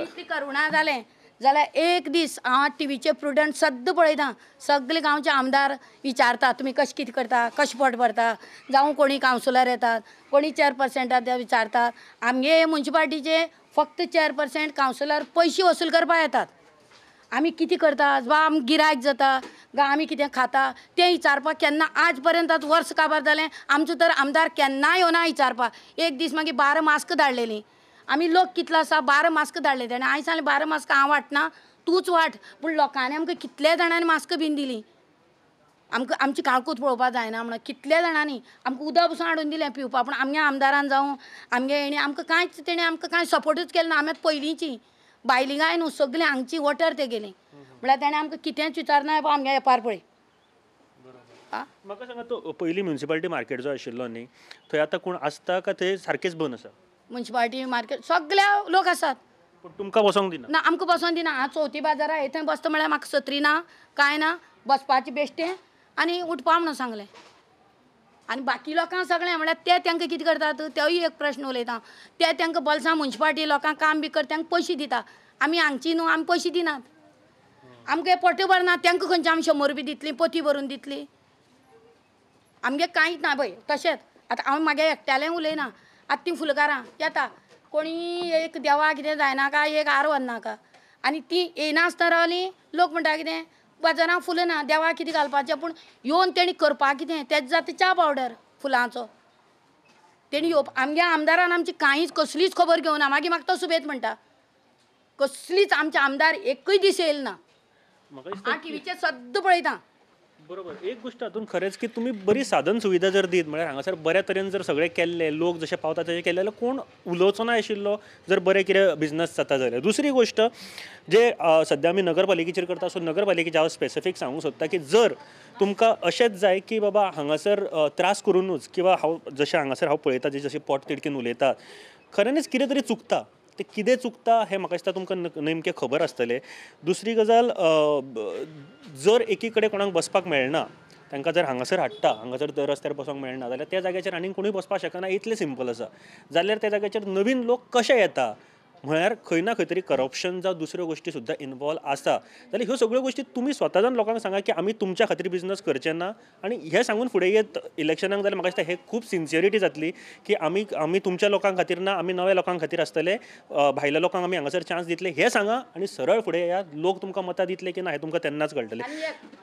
इतली करुणा जालें जाल्यार एक दीस हांव टिवीचे प्रुडंट सद्दां पळयता, सगळे गांवचे आमदार विचारता तुमी कशें कितें करता, कशें पोट भरता, जावं कोणी कावन्सिलर येतात कोणी चेअरपर्सनाक ते विचारतात. आमगे मुन्सिपाल्टीचे फक्त चेअरपर्सन कावन्सिलर पयशे वसूल करपाक येतात. आमी कितें करता वा आमकां गिरायक जाता गा आमी कितें खाता तें विचारपाक केन्ना आज पर्यंत आतां वर्स काबार जालें आमचो तर आमदार केन्नाय येवना विचारपाक. एक दीस मागीर 12 मास्क धाडलेलीं आमी, लोक कितलो आसा 12 मास्क धाडले तेणें. हांवें सांगलें 12 मास्क हांव वांटना तूंच वांट, पूण लोकांनी आमकां कितल्या जाणांनी मास्क बीन दिलीं. आमकां आमची काळकूत पळोवपाक जायना म्हणून कितल्या जाणांनी आमकां उदक पसून हाडून दिलें पिवपाक, पूण आमगे आमदारान जावं आमगे हेणी आमकां कांयच तेणें आमकां कांय सपोर्टूच केलो ना. आमी आतां पयलींची बायलिंगाय न्हू सगळीं हांगची वोटर ते गेली म्हळ्यार तेणें आमकां कितेंच विचारना आमगे वेपार पळय. म्हाका सांगा तो पयलीं म्युनिसिपालिटी मार्केट जो आशिल्लो न्ही थंय आतां कोण आसता काय थंय सारकेंच बंद आसा? म्युनिसिपालिटी मार्केट सगळ्या लोक आसात, पूण तुमकां बसोंक दिना? ना आमकां बसोंक दिना. हांव चवथी बाजारा थंय बसता म्हळ्यार म्हाका सत्री ना कांय ना, बसपाचें बेश्टें आनी उठपा म्हणून सांगलें. आनी बाकी लोकांक सगळें म्हळ्यार ते तांकां कितें करतात तेवूय एक प्रश्न उलयता, ते तांकां बोल्सां म्युनिसिपालिटी लोकांक काम बी करता तांकां पयशे दिता, आमी हांगची न्हू आमी पयशे दिनात, आमकां पोट भरना तांकां खंयचे आमी 100 रुपया दितलीं पोती भरून दितलीं, आमगे कांयच ना. पळय तशेंच आतां हांव म्हागे एकट्यालें उलयना, आतां तीं फुलकारां येता कोणी एक देवा कितें जायनाका एक हार व्हरनाका आनी ती येयनासतना रावलीं लोक म्हणटा कितें बाजारांत फुलां ना देवा कितें घालपाचें, पूण येवन तेणी करपाक कितें तेच जाता च्या पावडर फुलांचो तेणी येवप. आमगे आमदारान आमची कांयच कसलीच खबर घेवना, मागीर म्हाका तो सुबेज म्हणटा कसलीच आमचे आमदार एकूय दीस येयल ना. हांव टिवीचेर सद्दां पळयता. बरोबर, एक गोश्ट हातून खरेंच की तुमी बरी साधन सुविधा जर दीत म्हळ्यार हांगासर बऱ्या तरेन जर सगळें केल्लें लोक जशे पावता तशें केल्लें जाल्यार कोण उलोवचो ना आशिल्लो जर बरें कितें बिजनस जाता जाल्यार. दुसरी गोश्ट जे सद्या आमी नगरपालिकेचेर करता, सो नगरपालिकेचेर हांव स्पेसिफीक सांगूंक सोदता की जर तुमकां अशेंच जाय की बाबा हांगासर त्रास करुनूच किंवा हांव जशें हांगासर हांव पळयता जे जशें पोट तिडकीन उलयतात खऱ्यांनीच कितें तरी चुकता, ते कितें चुकता हें म्हाका दिसता तुमकां नेमकें खबर आसतलें. दुसरी गजाल जर एकी कडेन कोणाक बसपाक मेळना तांकां जर हांगासर हाडटा हांगासर रस्त्यार बसोंक मेळना जाल्यार त्या जाग्याचेर आनीक कोणूय बसपाक शकना इतलें सिंपल आसा. जाल्यार त्या जाग्याचेर नवीन लोक कशे येता म्हळ्यार खंय ना खंय तरी करप्शन जावं दुसऱ्यो गोश्टी सुद्दां इनवॉल्व आसा. जाल्यार ह्यो सगळ्यो गोश्टी तुमी स्वता जावन लोकांक सांगा की आमी तुमच्या खातीर बिजनस करचे ना आनी हें सांगून फुडें येत इलेक्शनाक जाल्यार म्हाका दिसता हे खूब सिन्सियरिटी जातली की आमी आमी तुमच्या लोकां खातीर ना आमी नव्या लोकां खातीर आसतले, भायल्या लोकांक आमी हांगासर चान्स दितले हें सांगा आनी सरळ फुडें येयात. लोक तुमकां मतां दितले की ना हें तुमकां तेन्नाच कळटलें.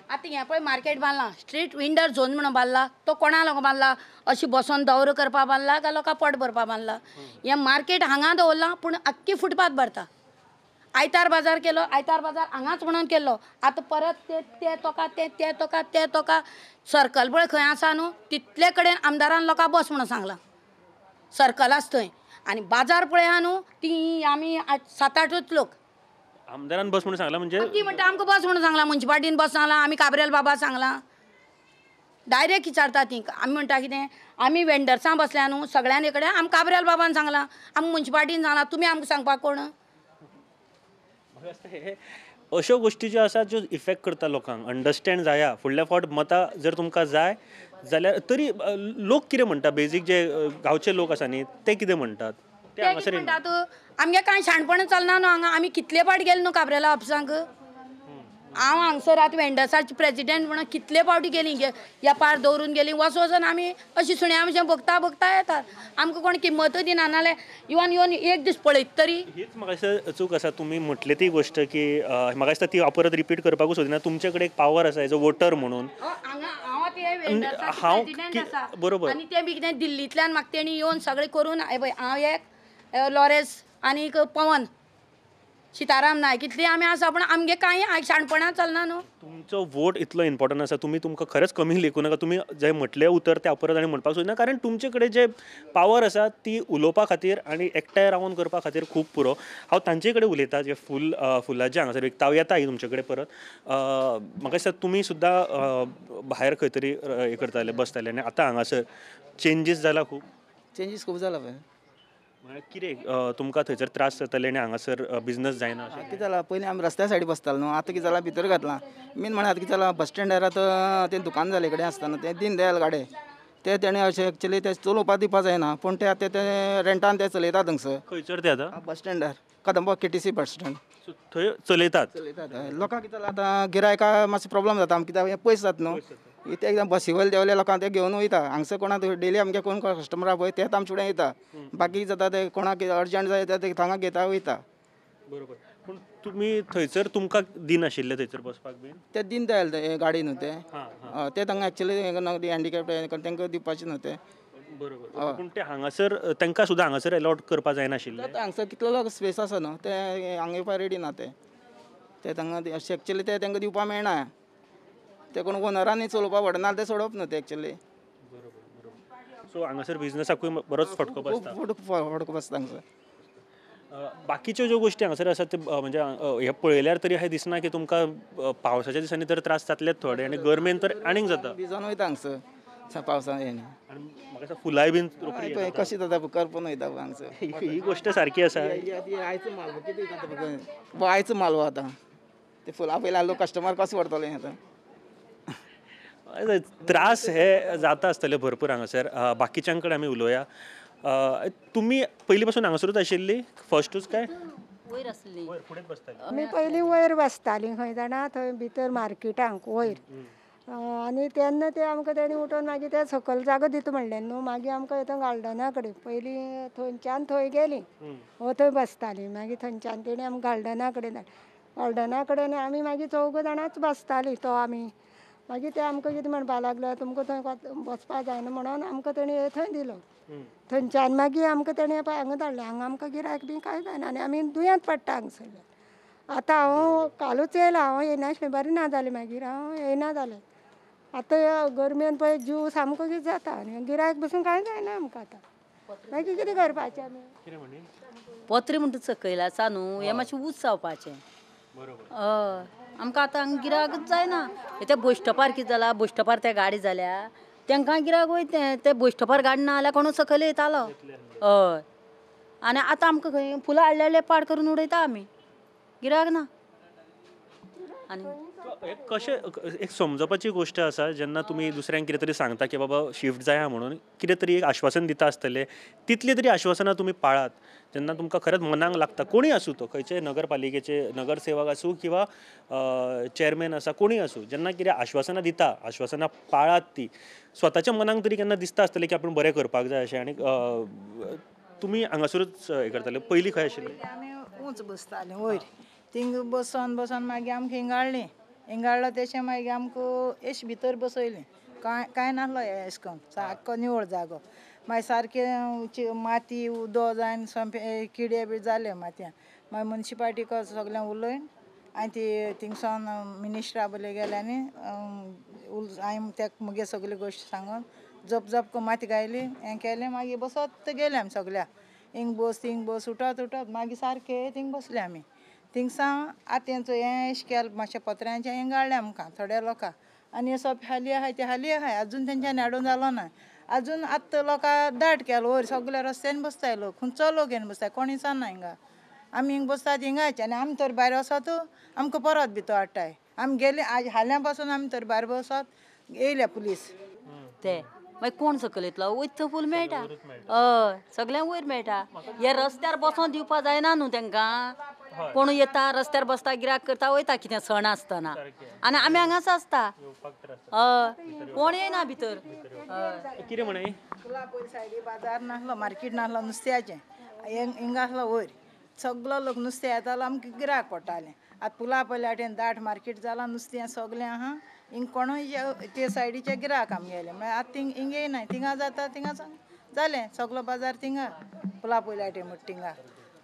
आतां हें पळय मार्केट बांदलां स्ट्रीट विंडर झोन म्हणून बांदला, तो कोणा लोकां बांदला अशी बसोन दवरो करपा बांदला काय लोकां पोट भरपा बांदला? हें मार्केट हांगा दवरलां पूण आख्खी फुटपाथ भरता. आयतार बाजार केलो, आयतार बाजार हांगाच म्हणून केल्लो, आतां परत ते ते तोका ते ते तोका ते तोका सर्कल पळय खंय आसा न्हू तितले कडेन आमदारान लोकां बस म्हणून सांगलां, सर्कल आसा थंय. आनी बाजार पळय आहा न्हू ती आमी 7-8 लोक आमदारान बस म्हणून सांगलां, म्हणजे ती म्हणटा आमकां बस म्हणून सांगलां, मुन्सिपाल्टीन बस सांगलां, आमी काब्रेल बाबा सांगलां, डायरेक्ट विचारता ती. आमी म्हणटा कितें आमी वेंडर्सां बसल्या न्हू सगळ्यांनी कडेन आमकां काब्रेल बाबान सांगलां, आमकां मुन्सिपाल्टीन सांगलां, तुमी आमकां सांगपाक कोण? अश्यो गोश्टी ज्यो आसा ज्यो इफेक्ट करता लोकांक अंडरस्टँड जाया. फुडल्या फावट मतां जर तुमकां जाय जाल्यार तरी लोक कितें म्हणटा बेजीक जे गांवचे लोक आसा न्ही ते कितें म्हणटात? ते हांगासर म्हणटात आमगे कांय शाणपण चलना न्हू हांगा, आमी कितले फावट गेले न्हू काब्रेला ऑफिसांक, हांव हांगसर आतां वेंडर्साचे प्रेजिडेंट म्हणून कितले फावटी गेली वेपार दवरून गेली, वच वचून आमी अशी सुण्या भशेन भोगता भोगता येतात, आमकां कोण किंमतूय दिना. नाल्यार येवन येवन एक दीस पळयत तरी. हीच म्हाका दिसता चूक आसा. तुमी म्हटलें ती गोश्ट की म्हाका दिसता ती हांव परत रिपीट करपाकूच सोदिना. तुमचे कडेन एक पावर आसा एज अ वोटर म्हणून. हांव बरोबर आनी ते बी कितें दिल्लींतल्यान म्हाका तेणी येवन सगळें करून पळय हांव एक लॉरेस आनी एक पवन सीताराम नायक इतली आमी आसा पूण आमगे कांय शाणपणां चलना न्हू. तुमचो वोट इतलो इम्पॉर्टंट आसा, तुमी तुमकां खरेंच कमी लेखूं नाका. तुमी जे म्हटलें उतर तें परत आनी म्हणपाक सोदना, कारण तुमचे कडेन जे पावर आसा ती उलोवपा खातीर आनी एकठांय रावन करपा खातीर खूब पुरो. हांव तांचे कडेन उलयतां जे फुलां जे हांगासर विकता. हांव येता तुमचे कडेन परत. म्हाका दिसता तुमी सुद्दां भायर खंय तरी हें करताले, बसताले आनी आतां हांगासर चेंजीस जाला खूब. चेंजीस खूब जाला पळय. म्हळ्यार कितें तुमकां थंयसर त्रास जाताले आनी हांगासर बिजनस जायना अशें कितें जालां? पयलीं आमी रस्त्या सायडी बसताले न्हू, आतां कितें जालां भितर घातलां. मेन म्हळ्यार आतां कितें जालां, बस स्टँडार आतां तें दुकान जाले कडेन आसतना तें दीन दयाल गाडे ते तेणें अशें एक्चुली ते चलोवपा दिवपा जायना, पूण ते आतां ते रेंटान ते चलयतात थंगसर. खंयसर ते आतां? बस स्टँडार, Kadamba KTC bus stand थंय चलयतात. चलयतात. लोकांक कितें जालां आतां गिरायका मातसो प्रोब्लम जाता आमकां, कित्याक हें पयस जाता न्हू. इतलें एकदां बसी वयले देंवले लोकांक ते घेवन वयता. हांगसर कोणाक डेली आमगे कोण कस्टमर आहा पळय तेच आमचे फुडें येता, बाकी जाता ते कोणाक अर्जंट जाय ते थांगा घेता वयता. बरोबर. पूण तुमी थंयसर तुमकां दिनाशिल्ले थंयसर बसपाक बीन? ते दीन दयाल गाडी न्हू ते, ते तांकां एक्चुली हँडिकॅप्ट तांकां दिवपाचें न्हू ते. बरोबर. पूण ते हांगासर तांकां सुद्दां हांगासर एलॉट करपा जायनाशिल्लें. हांगसर कितलो लोक स्पेस आसा न्हू ते हांगा येवपा रेडी ना ते, ते तांकां अशें एक्चुली ते तांकां दिवपा मेळना. ते कोण ओनरांनी चलोवपा पडना ते सोडप न्हू ते एक्चुली. बरोबर बरोबर. सो हांगासर बिजनसाकूय बरोच फटको बसता. खूब फटको बसता हांगसर. बाकीच्यो ज्यो गोश्टी हांगासर आसात ते म्हणजे हें पळयल्यार तरी अशें दिसना की तुमकां पावसाच्या दिसांनी तर त्रास जातलेच थोडे आनी गरमेन तर आनीक जाता. भिजोन वयता हांगसर पावसान हें. आनी म्हाका दिसता फुलांय बीन रोखडी कशी जाता करपून वयता हांगसर. ही गोश्ट सारकी आसा. आयचो माल कितें जाता, आयचो माल आतां ते फुलां पयल्यार लोक कस्टमर कसो व्हरतले आतां. त्रास हे जाता आसतले भरपूर हांगासर. बाकीच्यां कडेन आमी उलोवया. तुमी पयलीं पासून हांगासरूच आशिल्ली फर्स्टूच काय वयर आसली? आमी पयलीं वयर बसतालीं खंय जाणा, थंय भितर मार्केटांक वयर. आनी तेन्ना ते आमकां तेणी उठोवन मागीर ते सकयल जागो दिता म्हणलें न्हू, मागीर आमकां थंय गार्डना कडेन पयलीं थंयच्यान थंय गेलीं, हो थंय बसतालीं. मागीर थंयच्यान तेणी आमकां गार्डना कडेन, गार्डना कडेन आमी मागीर चौग जाणांच बसतालीं. तो आमी मागीर ते आमकां कितें म्हणपाक लागले, तुमकां थंय बसपा जायना म्हणून आमकां तेणी थंय दिलो. थंयच्यान मागीर आमकां तेणी हांगा धाडलें. हांगा आमकां गिरायक बी कांय जायना आनी आमी दुयेंत पडटा हांगसरल्यान. आतां हांव कालूच येयलां, हांव येयनासलें, बरें ना जालें, मागीर हांव येयना जालें. आतां गरमेन पळय जीव सामको कितें जाता आनी गिरायक बसून कांय जायना आमकां आतां. मागीर कितें करपाचें आमी? पत्रे म्हणटा सकयल आसा न्हू, हें मातशें ऊंच जावपाचें. हय, आमकां आतां हांगा गिरायकच जायना. ते बस स्टॉपार कितें जालां, बस स्टॉपार ते गाडी जाल्या तांकां गिरायक वयता, ते बस स्टॉपार गाडी ना जाल्यार कोणूय सकयल येतालो. हय, आनी आतां आमकां खंय फुलां हाडलेले पाड करून उडयता आमी, गिरायक ना. आनी कशें एक समजपाची गोश्ट आसा, जेन्ना तुमी दुसऱ्यांक कितें तरी सांगता की बाबा शिफ्ट जाया म्हणून, कितें तरी एक आश्वासन दिता आसतलें, तितलीं तरी आश्वासनां तुमी पाळात. जेन्ना तुमकां खरेंच मनाक लागता, कोणूय आसूं तो, खंयचे नगरपालिकेचे नगरसेवक आसूं किंवा चेअरमॅन आसा, कोणूय आसूं, जेन्ना कितें आश्वासनां दिता, आश्वासनां पाळात ती. स्वताच्या मनाक तरी केन्ना दिसता आसतलें की आपूण बरें करपाक जाय अशें. आनी तुमी हांगासरूच हें करताले पयलीं खंय आशिल्ले? आमी ऊंच बसतालीं वयर, थिंग बसोन बसोन मागीर आमकां हिंगा हाडलीं, हिंगा हाडलो तेशें मागीर आमकां एश भितर बसयलें. कांय कांय नासलो एश करून सारको निवळ जागो. मागीर सारकें माती उदक जावन सोंपे किडे बी जाले मातयेन. मागीर मुन्सिपाल्टीक सगळें उलयन आनी ती थिंगसोन मिनिस्टरा बले गेले आनी हांवें तेका मुगे सगळी गोश्ट सांगून जप जप माती घायली, हें केलें. मागीर बसत गेले आमी सगळ्या, हिंग बस थिंग बस उठत उठत मागीर सारकें थिंग बसले आमी. थिंगसावन आतां तेंचो हें एश केलें मातशें पत्र्यांचें हें गाळ्ळें आमकां थोड्या लोकांक. आनी हें सोंपें हाली आहाय तें हाली आहाय, आजून तेंच्यांनी हाडून जालो ना. आजून आतां लोकां दाट केलो वयर सगळ्या रस्त्यान बसताय लोक, खंयचो लोक येवन बसताय, कोण विचारना हिंगा. आमी हिंगा बसतात हिंगाच आनी आमी तर भायर वचत आमकां परत भितर हाडटाय. आमी गेले आज हाल्यां पासून आमी तर भायर बसत येयल्या पुलीस. ते मागीर कोण सकयल येतलो? वयता थंय फूल मेळटा. हय, सगळ्यांक वयर मेळटा. हे रस्त्यार बसोन दिवपा जायना न्हू तांकां. कोण येता रस्त्यार बसता, गिरायक करता वयता, कितें सण आसतना, आनी आमी हांगाच आसता. हय, कोण येयना भितर. कितें म्हणून फुलां पयली सायडी बाजार नासलो, मार्केट नासलो, नुस्त्याचें हिंगा आसलो वयर, सगलो लोक नुस्तें येतालो, आमकां गिरायक पडटालें. आतां पुला पयल्या वाटेन दाट मार्केट जालां, नुस्तें सगळें आहा, हिंग कोणूय ते सायडीचे गिरायक आमगेले. म्हळ्यार आतां थिंग हिंग येयना, थिंगा जाता थिंगा जालें सगलो बाजार थिंगा, पुला पयल्या वाटेन म्हणटा थिंगा.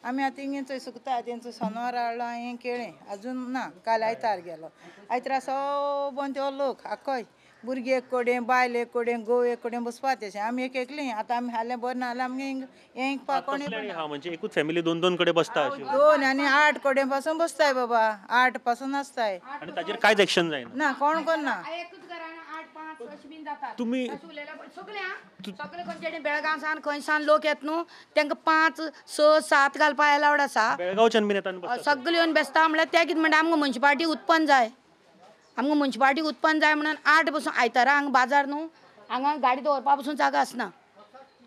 आमी आतां हिंगा चोय सुकता तेंचो सोनवार हाडलो हांवें केळें अजून ना. काल आयतार गेलो, आयतारा सोबोन त्यो लोक आख्खोय भुरगे एक कडेन, बायल एक कडेन, घोव एक कडेन बसपा तेशें. आमी एक एकलीं आतां आमी हालें बरें ना जाल्यार आमगे हिंगा हें कोणें हा म्हणजे एकूच फॅमिली दोन दोन कडेन बसता, 2 आनी 8 कडेन पासून बसताय बाबा, 8 पासून आसताय आनी ताजेर कांयच एक्शन जायना ना, कोण कोण ना. तुमी सगळे खंयचे बेळगांव सान खंय सान लोक येत न्हू, तांकां 5 6 7 घालपा एलावड आसा. बेळगांवच्यान बीन येता सगळे येवन बेसता. म्हणल्यार ते कितें म्हणटा, आमकां मुन्सिपालिटी उत्पन्न जाय, आमकां मुन्सिपालिटी उत्पन्न जाय म्हणून 8 बसून आयतारा हांगा बाजार न्हू, हांगा गाडी दवरपा पसून जागा आसना.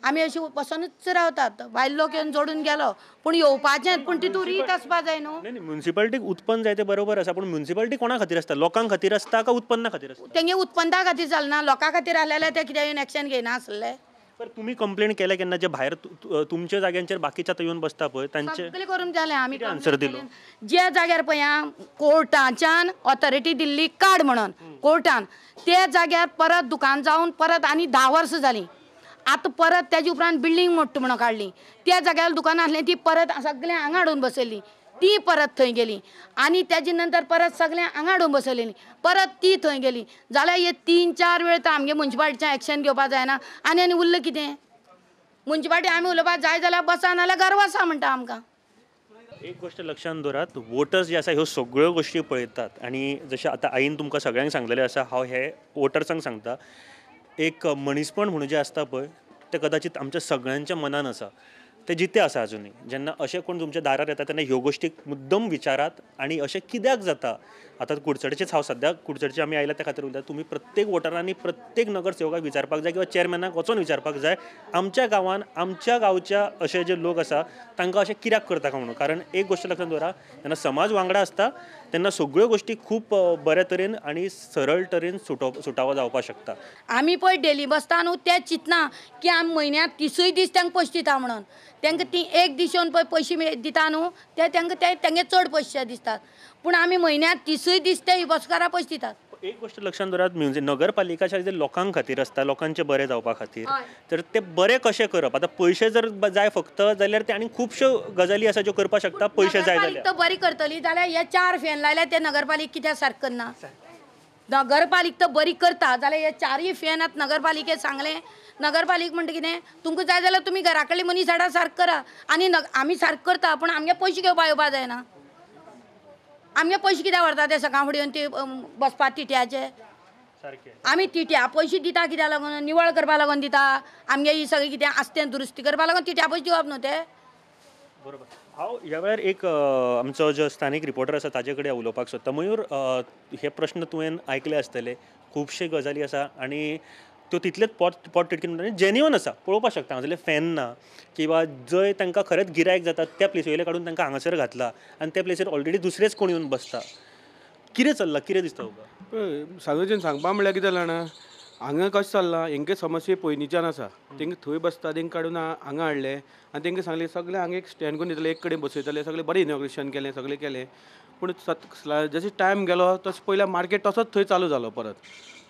आमी अशी बसोनूच रावतात. भायल लोक येवन जोडून गेलो पूण येवपाचें, पूण तितून रीत आसपा जाय न्हू. न्ही, मुन्सिपालिटीक उत्पन्न जाय तें बरोबर आसा, पूण मुन्सिपालिटी कोणा खातीर आसता? लोकां खातीर आसता काय उत्पन्ना खातीर आसता? तेंगे उत्पन्ना खातीर चलना, लोकां खातीर आसलें जाल्यार ते कित्याक येवन एक्शन घेयना आसले. पर तुमी कंप्लेन केल्या केन्ना जे भायर तुमच्या जाग्यांचेर बाकीच्या आतां येवन बसता पळय तांचे सगळें करून जालें. आमी आन्सर दिलो ज्या जाग्यार पळय कोर्टाच्यान ऑथॉरिटी दिल्ली काड म्हणून कोर्टान, त्या जाग्यार परत दुकान जावन परत आनी 10 वर्सां जालीं. आतां परत तेजे उपरांत बिल्डींग मोडटा म्हणून काडली, त्या जाग्यार दुकानां आसलीं ती परत सगळें हांगा हाडून बसयली, ती परत थंय गेली. आनी तेजे नंतर परत सगळें हांगा हाडून बसयलेली, परत ती थंय गेली. जाल्यार हे 3-4 वेळ तर आमगे मुन्सिपालिटीच्यान एक्शन घेवपा जायना. आनी आनी उरलें कितें? मुन्सिपालिटी आमी उलोवपाक जाय जाल्यार बसा, नाल्यार घर वसा म्हणटा आमकां. एक गोश्ट लक्षांत दवरात, वोटर्स जे आसा ह्यो सगळ्यो गोश्टी पळयतात. आनी जशें आतां आईन तुमकां सगळ्यांक सांगलेलें आसा, हांव हे वोटर्सांक सांगता, एक मनीसपण म्हणून जें आसता पळय तें कदाचित आमच्या सगळ्यांच्या मनान आसा, ते जिते आसा अजुनूय. जेन्ना अशें कोण तुमच्या दारार येता तेन्ना ह्यो गोश्टी मुद्दम विचारात आनी अशें कित्याक जाता. आतां कुडचडेचेच हांव सद्या कुडचडचे आमी आयल्या त्या खातीर उलयता, तुमी प्रत्येक वोटरांनी प्रत्येक नगरसेवकाक विचारपाक जाय किंवा चेअरमॅनाक वचोन विचारपाक जाय, आमच्या गांवान आमच्या गांवच्या अशे जे लोक आसा तांकां अशें कित्याक करता काय म्हणून. कारण एक गोश्ट लक्षांत दवरा, जेन्ना समाज वांगडा आसता तेन्ना सगळ्यो गोश्टी खूब बऱ्या तरेन आनी सरळ तरेन सुटावो जावपाक शकता. आमी पळय डेली बसता न्हू ते चिंतना की आमी म्हयन्याक 30 दीस तांकां पयशे दिता म्हणून, तांकां ती एक दीस येवन पळय पयशे दिता न्हू ते तांकां ते तेंगे चड पयशे दिसतात, पूण आमी म्हयन्याक 30 दीस ते बसकारा पयशे दितात. एक गोश्ट लक्षांत दवरात, म्हणजे नगरपालिका जे लोकां खातीर आसता, लोकांचें बरें जावपा खातीर, तर ते बरें कशें करप? आतां पयशे जर जाय फक्त जाल्यार ते आनी खुबश्यो गजाली आसा ज्यो करपाक शकता पयशे जाय जाल्यार. तर बरी करतली जाल्यार हे 4 फॅन लायल्यार ते नगरपालिका कित्याक सारकें करना? नगरपालिका तर बरी करता जाल्यार हे 4 फॅन आतां नगरपालिकेक सांगलें, नगरपालिका म्हणटा कितें तुमकां जाय जाल्यार तुमी घरा कडली मनीस हाडा सारकें करा. आनी आमी सारकें करता पूण आमगे पयशे घेवपा येवपा जायना. आमगे पयशे कित्याक व्हरता ते सकाळ फुडें येवन ती बसपा तिट्याचे? आमी तिट्या पयशे दिता कित्याक लागून? निवळ करपा लागून दिता. आमगे ही सगळें कितें आसा तें दुरुस्ती करपा लागून तिट्या पयशे दिवप न्हू ते. बरोबर. हांव ह्या वेळार एक आमचो जो स्थानीक रिपोर्टर आसा ताजे कडेन उलोवपाक सोदता. मयूर, हे प्रश्न तुवें आयकले आसतले, खुबशे गजाली आसा आनी त्यो तितलेच पोट तिडकीन म्हणटा जेन्युअन आसा, पळोवपाक शकता. हांगा फॅन ना किंवा जंय तांकां खरेंच गिरायक जाता त्या प्लेसी वयले काडून तांकां हांगासर घातला आनी त्या प्लेसीर ऑलरेडी दुसरेच कोण येवन बसता. कितें चल्लां, कितें दिसता तुका? सांगून सांगपा म्हणल्यार कितें जालें जाणा, हांगा कशें चल्लां, हेंगे समस्या पयलींच्यान आसा. तेंकां थंय बसता तेंकां काडून हांगा हाडले आनी तेंकां सांगलें सगळें हांगा एक स्टँड करून दितले, एक कडेन बसयतले, सगळें बरें इनॉग्रेशन केलें, सगळें केलें. पूण जशें टायम गेलो तशें पयल्या मार्केट तसोच थंय चालू जालो परत.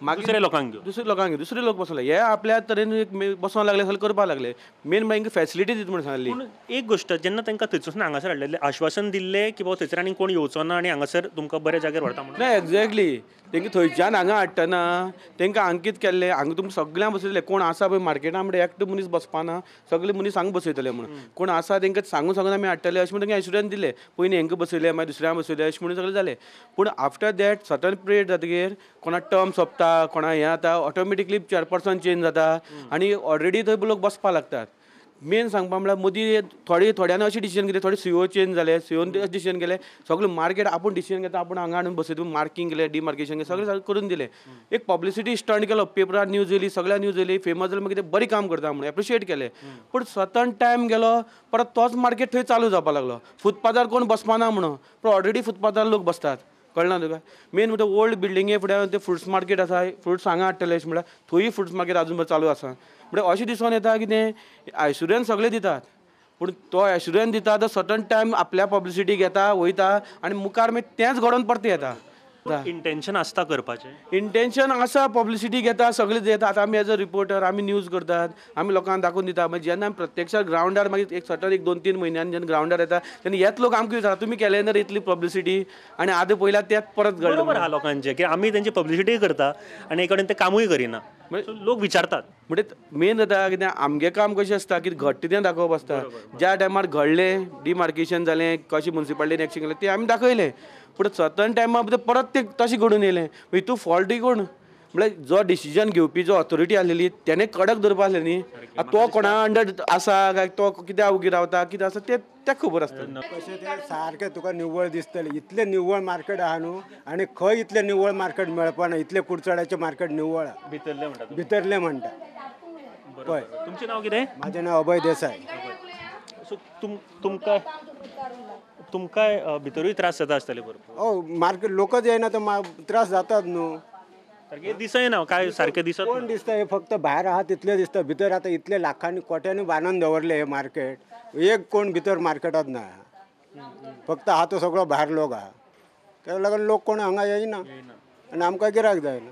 मागीर दुसरे लोकांक घेवन, दुसरे लोकांक घेवन दुसरे लोक बसले, हे आपल्या तरेन एक बसोंक लागले, सगळें करपाक लागले. मेन म्हळ्यार फॅसिलिटी दिता म्हणून सांगली. पूण एक गोश्ट, जेन्ना तांकां थंयसून हांगासर हाडलेलें आश्वासन दिल्लें की बाबा थंयसर आनी कोण येवचो ना आनी हांगासर तुमकां बऱ्या जाग्यार व्हरता म्हणून. ना, एग्जॅक्टली. तेंकां थंयच्यान हांगा हाडटना तेंकां अंकीत केल्लें, हांगा तुमकां सगळ्यांक बसयतले, कोण आसा पळय मार्केटान म्हणटा एकटो मनीस बसपाना, सगळे मनीस हांगा बसयतले म्हणून, कोण आसा तेंकां सांगून सांगून आमी हाडटले अशें म्हणून तेंकां एश्युरन्स दिलें. पयलीं हेंकां बसयलें, मागीर दुसऱ्यांक बसयलें, अशें म्हणून सगळें जालें. पूण आफ्टर that certain period जातकीर कोणा टर्म सोंपता, कोणा हें जाता, ऑटोमॅटिकली चेअरपर्सन चेंज जाता आनी ऑलरेडी थंय लोक बसपाक लागतात. मेन सांगपा म्हणल्यार मदीं थोडे थोड्यांनी अशें डिसिजन घेतलें, थोडे सीओ चेंज जाले, सीओन अशें डिसिजन केलें, सगळें मार्केट आपूण डिसिजन घेता, आपूण हांगा हाडून बसयता, मार्कींग केलें, डिमार्केशन केलें, सगळें करून दिलें. एक पब्लिसिटी स्टंट केलो, पेपरार न्यूज येयली, सगळ्या न्यूज येयली, फेमस जालें, मागीर ते बरें काम करता म्हणून एप्रिशिएट केलें. पूण सर्टन टायम गेलो, परत तोच मार्केट थंय चालू जावपाक लागलो. फुटपाथार कोण बसपाना म्हणून, पूण ऑलरेडी फुटपाथार लोक बसतात, कळना तुका. मेन म्हणटा ओल्ड बिल्डिंगे फुडें ते फ्रुट्स मार्केट आसा, फ्रुट्स हांगा हाडटले अशें म्हणल्यार थंय फ्रुट्स मार्केट आजून चालू आसा. म्हणल्यार अशें दिसून येता कितें एश्युरन्स सगळें दितात, पूण तो एश्युरन्स दिता तो सर्टन टायम आपल्या पब्लिसिटी घेता वयता आनी मुखार मागीर तेंच घडोवन परतें येता. इंटेन्शन आसता करपाचें? इंटेन्शन आसा, पब्लिसिटी घेता, सगळें घेता. आतां आमी एज अ रिपोर्टर आमी न्यूज करतात, आमी लोकांक दाखोवन दिता. मागीर जेन्ना आमी प्रत्यक्षात ग्रावंडार मागीर एक सर्टन एक 2-3 म्हयन्यान जेन्ना ग्रावंडार येता तेन्ना हेच लोक आमकां विचारता तुमी केले ना रे इतली पब्लिसिटी आनी आतां पयल्यार तेच परत घडलें. बरोबर आहा लोकांचें की आमी तेंची पब्लिसिटी करता आनी एक कडेन ते कामूय करिना, लोक विचारतात. म्हणजे मेन जाता कितें आमगें काम कशें आसता की घडटा तें दाखोवप आसता. ज्या टायमार घडलें डिमार्केशन जालें, कशें मुन्सिपालिटीन एक्शन केलें तें आमी दाखयलें, पूण सर्टन टायमा भितर परत तें तशें घडून येयलें. हितून फॉल्टूय कोण म्हळ्यार जो डिसिजन घेवपी जो ऑथॉरिटी आसलेली तेणें कडक धरपा आसलें न्ही. आतां तो कोणा अंडर आसा काय तो कित्याक उगी रावता कितें आसा तें तें खबर आसता. कशें तें सारकें तुका निव्वळ दिसतलें, इतलें निव्वळ मार्केट आहा न्हू आनी खंय इतलें निव्वळ मार्केट मेळपा ना. इतलें कुडचड्याचें मार्केट निव्वळ आहा भितरलें म्हणटा, भितरलें म्हणटा. पळय. तुमचें नांव कितें? म्हाजें नांव अभय देसाय. सो तुमकां तुमकां भितरूय त्रास जाता आसतले भरपूर? हय, मार्केट लोकच येयना तर त्रास जातात न्हू. सारकें दिसना काय सारकें दिसत कोण दिसता, हे फक्त भायर आहा तितलें दिसता, भितर आतां इतले लाखांनी कोट्यांनी बांदून दवरले हे मार्केट, एक कोण भितर मार्केटात ना, फक्त आहा तो सगळो भायर लोक आहा. ताका लागून लोक कोण हांगा येयना आनी आमकां गिरायक जायना.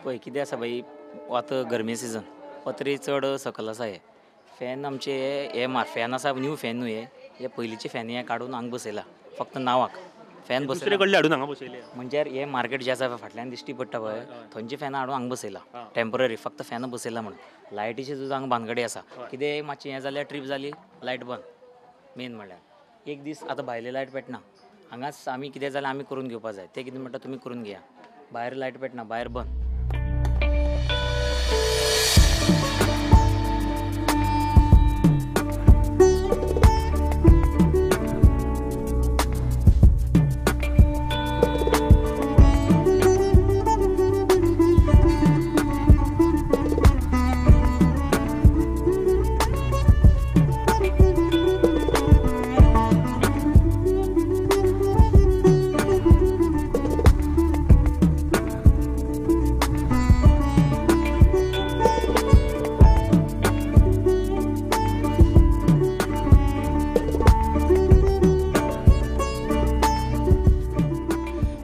पळय कितें आसा बाई, आतां गरमे सिजन पत्रे चड सकल आसा. हे फॅन आमचे हे फॅन आसा, न्यू फॅन न्हू हे, हे पयलींचे फॅन हे काडून हांगा बसयला फक्त नांवाक फॅन बसयला, दुसरे कडले हाडून हांगा बसयले. म्हणजे हे मार्केट जे आसा फाटल्यान दिश्टी पडटा पळय थंयचे फॅनां हाडून हांगा बसयला टेम्पररी, फक्त फॅनां बसयला म्हणून. लायटीचे सुद्दां हांगा भानगडी आसा, कितें मातशें हें जाल्यार ट्रीप जाली लायट बंद. मेन म्हणल्यार एक दीस आतां भायली लायट पेटना, हांगाच आमी कितें जाल्यार आमी करून घेवपा जाय. ते कितें म्हणटा तुमी करून घेया, भायर लायट पेटना, भायर बंद.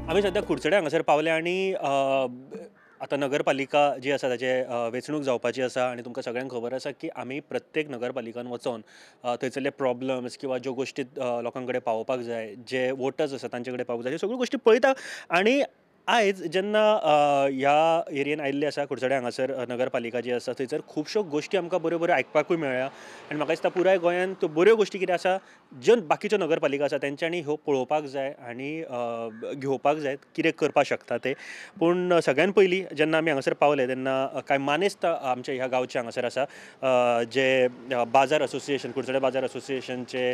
आमी सद्या कुडचडे हांगासर पावले आनी आतां नगरपालिका जी आसा ताचे वेंचणूक जावपाची आसा आनी तुमकां सगळ्यांक खबर आसा की आमी प्रत्येक नगरपालिकान वचोन थंयसरले प्रॉब्लम्स किंवा ज्यो गोश्टी लोकां कडेन पावोवपाक जाय, जे वोटर्स आसा तांचे कडेन पावोवपाक जाय, ह्यो सगळ्यो गोश्टी पळयता. आनी आयज जेन्ना ह्या एरियेन आयिल्ले आसा कुडचडे हांगासर नगरपालिका जी आसा थंयसर खुबश्यो गोश्टी आमकां बऱ्यो बऱ्यो आयकपाकूय मेळ्ळ्या आनी म्हाका दिसता पुराय गोंयांत त्यो बऱ्यो गोश्टी कितें आसा ज्यो बाकीच्यो नगरपालिका आसा तेंच्यांनी ह्यो पळोवपाक जाय आनी घेवपाक जाय कितें करपाक शकता ते. पूण सगळ्यान पयलीं जेन्ना आमी हांगासर पावले तेन्ना कांय मानेस्त आमच्या ह्या गांवचे हांगासर आसा जे बाजार असोसिएशन, कुडचडे बाजार असोसिएशनचे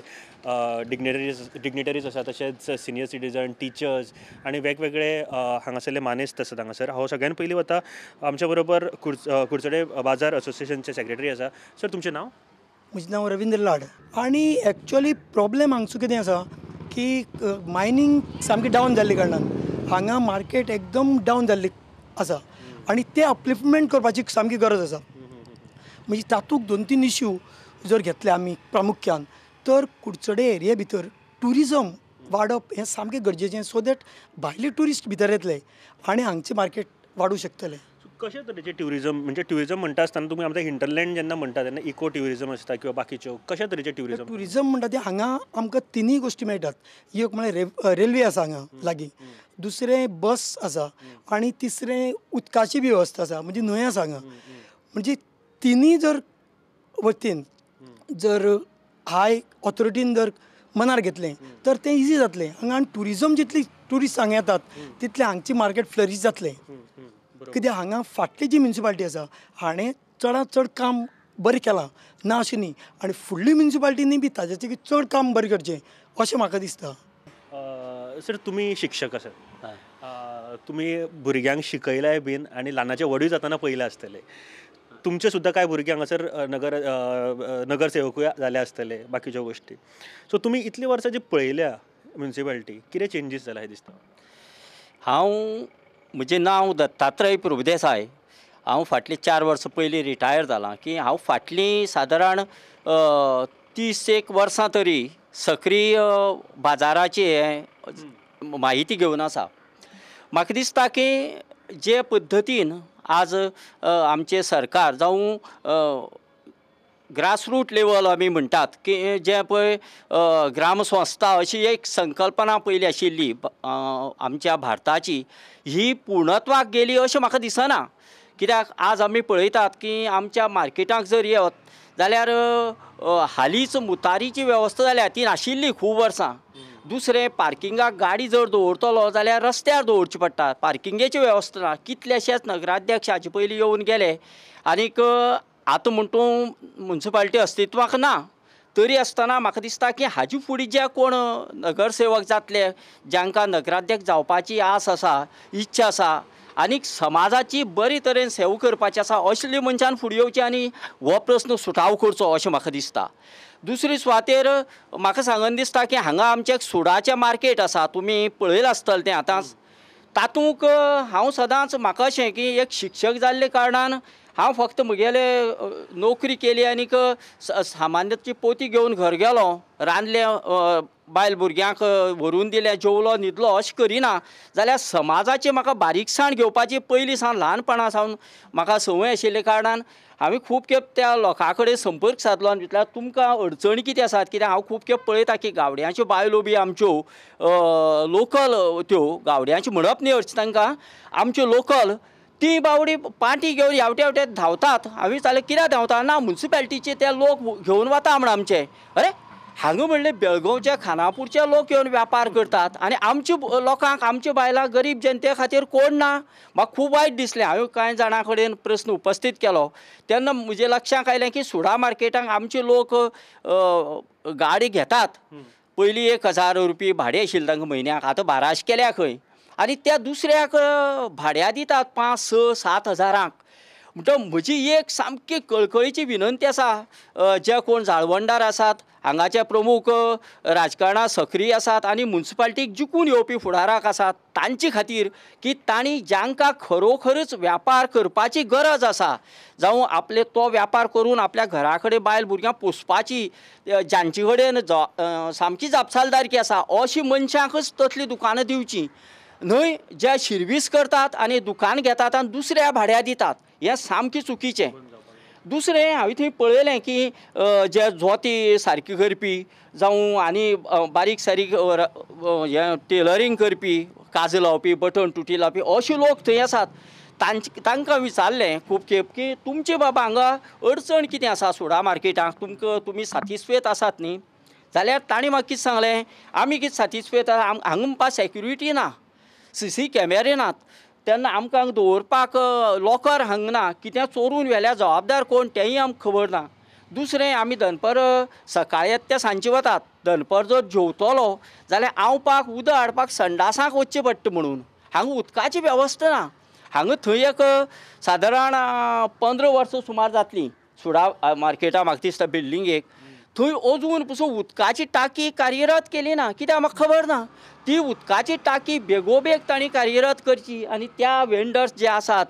डिग्नेटरीज आसा, तशेंच सिनियर सिटीजन, टिचर्स आनी वेगवेगळे हांगासरले मानेस्त आसात हांगासर. हांव सगळ्यान पयलीं वता आमच्या बरोबर कुडचडे बाजार असोसिएशनचे सेक्रेटरी आसा. सर, तुमचें नांव? म्हजें नांव रविंद्र लाड. आनी एक्चुअली प्रॉब्लेम हांगचो कितें आसा की मायनींग सामकी डावन जाल्ले कारणान हांगा मार्केट एकदम डावन जाल्ली आसा आनी ते अपलिफ्टमेंट करपाची सामकी गरज आसा. म्हणजे तातूंत 2-3 इश्यू जर घेतले आमी प्रामुख्यान तर कुडचडे एरिये भितर ट्युरिजम वाडप हें सामकें गरजेचें, सो that भायले ट्युरिस्ट भितर येतले आनी हांगचें मार्केट वाडूं शकतलें. कशे तरेचें ट्युरिजम, म्हणजे ट्युरिजम म्हणटा आसतना तुमी आमच्या हिंटरलँड जेन्ना म्हणटा तेन्ना इको ट्युरिजम आसता किंवा बाकीच्यो, कशा तरेचें ट्युरिजम? ट्युरिजम म्हणटा तें हांगा आमकां तिनूय गोश्टी मेळटात. एक म्हळ्यार रेल्वे आसा हांगा लागीं, दुसरें बस आसा आनी तिसरें उदकाची बी वेवस्था आसा, म्हणजे न्हंय आसा हांगा. म्हणजे तिनूय जर वतीन जर हाय ऑथॉरिटीन जर मनार घेतलें तर तें इजी जातलें हांगा. आनी ट्युरिजम जितली ट्युरिस्ट हांगा येतात तितलें हांगची मार्केट फ्लरीश जातलें. कित्याक हांगा फाटली जी म्युनिसिपालिटी आसा हाणें चडांत चड काम बरें केलां ना अशें न्ही, आनी फुडली म्युनिसिपालिटीनी बी ताज्याचे चड काम बरें करचें अशें म्हाका दिसता. सर, तुमी शिक्षक आसात, तुमी भुरग्यांक शिकयलाय बीन आनी ल्हानाचे व्हडूय जातना पळयलां आसतलें. तुमचे सुद्दां कांय भुरगे हांगासर नगरसेवकूय जाले आसतले, बाकीच्यो गोश्टी. सो तुमी इतलीं वर्सां जी पळयल्या म्युनिसिपालिटी, कितें चेंजीस जाला हें दिसता? हांव, म्हजें नांव दत्तात्रय प्रभुदेसाय. हांव फाटलीं 4 वर्सां पयलीं रिटायर जालां की हांव फाटलीं सादारण 30 वर्सां तरी सक्रीय बाजाराची म्हायती घेवन आसा. म्हाका दिसता की जे पद्दतीन आज आमचें सरकार जावं ग्रासरूट लेवल आमी म्हणटात की जें पळय ग्रामसंस्था अशी एक संकल्पना पयली आशिल्ली आमच्या भारताची, ही पूर्णत्वाक गेली अशें म्हाका दिसना. कित्याक आज आमी पळयतात की आमच्या मार्केटाक जर येत जाल्यार हालींच मुतारीची वेवस्था जाल्या, ती नाशिल्ली खूब वर्सां. दुसरें, पार्किंगाक गाडी जर दवरतलो जाल्यार रस्त्यार दवरची पडटा, पार्किंगेची वेवस्था ना. कितलेशेच नगराध्यक्ष हाचे पयलीं येवन गेले आनीक आतां म्हण तूं म्युनिसिपालिटी अस्तित्वाक ना, तरी आसतना म्हाका दिसता की हाजे फुडें जे कोण नगरसेवक जातले, जांकां नगराध्यक्ष जावपाची आस आसा, इच्छा आसा आनीक समाजाची बरी तरेन सेवा करपाची आसा, असली मनशान फुडें येवची आनी हो प्रस्न सुटाव करचो अशें म्हाका दिसता. दुसरी सुवातेर म्हाका सांगन दिसता की हांगा आमचें एक सुडाचें मार्केट आसा, तुमी पळयलां आसतलें तें आतांच. तातूंक हांव सदांच म्हाका अशें की एक शिक्षक जाल्ले कारणान हांव फक्त म्हगेले नोकरी केली आनीक सामान्याची पोती घेवन घर गेलो, रांदलें, बायल भुरग्यांक व्हरून दिलें, जेवलो, न्हिदलो अशें करिना जाल्यार समाजाची म्हाका बारीकसाण घेवपाची पयलीं सावन ल्हानपणा सावन म्हाका संवय आशिल्ले कारणान हांवें खूब खेप त्या लोकां कडेन संपर्क सादलो आनी म्हटल्यार तुमकां अडचणी कितें आसात, कित्याक हांव खूब खेप पळयता की गावड्यांच्यो बायलो बी आमच्यो लोकल, त्यो गावड्यांच्यो म्हणप न्ही अशें तांकां, आमच्यो लोकल ती बावडी पाटी घेवन यावटे यावटे धांवतात. हांवें विचारलें कित्याक धांवता? ना, म्युनिसिपालिटीचे ते लोक घेवन वता म्हण आमचे. अरे हांगा म्हणलें बेळगांवच्या खानापूरचे लोक येवन व्यापार करतात आनी आमच्या लोकांक, आमच्या बायलां गरीब जनते खातीर कोण ना. म्हाका खूब वायट दिसलें. हांवें कांय जाणां कडेन प्रस्न उपस्थीत केलो तेन्ना म्हज्या लक्षांत आयलें की सुडा मार्केटाक आमचे लोक गाडी घेतात. पयलीं 1000 रुपये भाडें आशिल्लें तांकां म्हयन्याक, आतां 1200 केल्या खंय, आनी त्या दुसऱ्याक भाड्या दितात 5, 6, 7 हजारांक. म्हणटा म्हजी एक सामकी कळकळीची विनंती आसा, जे कोण जाळवणदार आसात, हांगाचे प्रमुख राजकारणां सक्रीय आसात आनी म्युनिसिपालिटीक जिखून येवपी फुडाराक आसात, तांचे खातीर की तांणी जांकां खरोखरच व्यापार करपाची गरज आसा, जावं आपले तो व्यापार करून आपल्या घरा कडेन बायल भुरग्यांक पोसपाची जांचे कडेन सामकी जापसालदारकी आसा, अशी मनशांकच तसलीं दुकानां दिवचीं न्हय जे शिरवीस करतात आनी दुकान घेतात आनी दुसऱ्या भाड्या दितात, हें सामकें चुकीचें. दुसरें, हांवें थंय पळयलें की जे जोती सारकी करपी जावं आनी बारीक सारीक हें टेलरींग करपी, काज लावपी, बटन तुटी लावपी अशे लोक थंय आसात. तांकां विचारलें खूब खेप की तुमचे बाबा हांगा अडचण कितें आसा सुडा मार्केटाक, तुमकां तुमी सातिस्फेत आसात न्ही? जाल्यार तांणी म्हाका कितें सांगलें, आमी कितें सातिस्फेत आसा, हांगा म्हणपा सेक्युरिटी ना, सीसी कॅमेरे नात, तेन्ना आमकां दवरपाक लॉकर हांगा ना, कितें चोरून व्हेल्यार जबाबदार कोण तेंय आमकां खबर ना. दुसरें, आमी दनपार सकाळी येता ते सांजचे वतात, दनपार जर जेवतलो जाल्यार आंवपाक उदक हाडपाक संडासाक वचचें पडटा, म्हणून हांगा उदकाची वेवस्था ना. हांगा थंय एक सादारण 15 वर्सां सुमार जातलीं सुडा मार्केटा म्हाका दिसता बिल्डिंगेक, थंय अजून पसून उदकाची टाकी कार्यरत केली ना, कित्याक म्हाका खबर ना. ती उदकाची टाकी बेगोबेग तांणी कार्यरत करची आनी त्या वेंडर्स जे आसात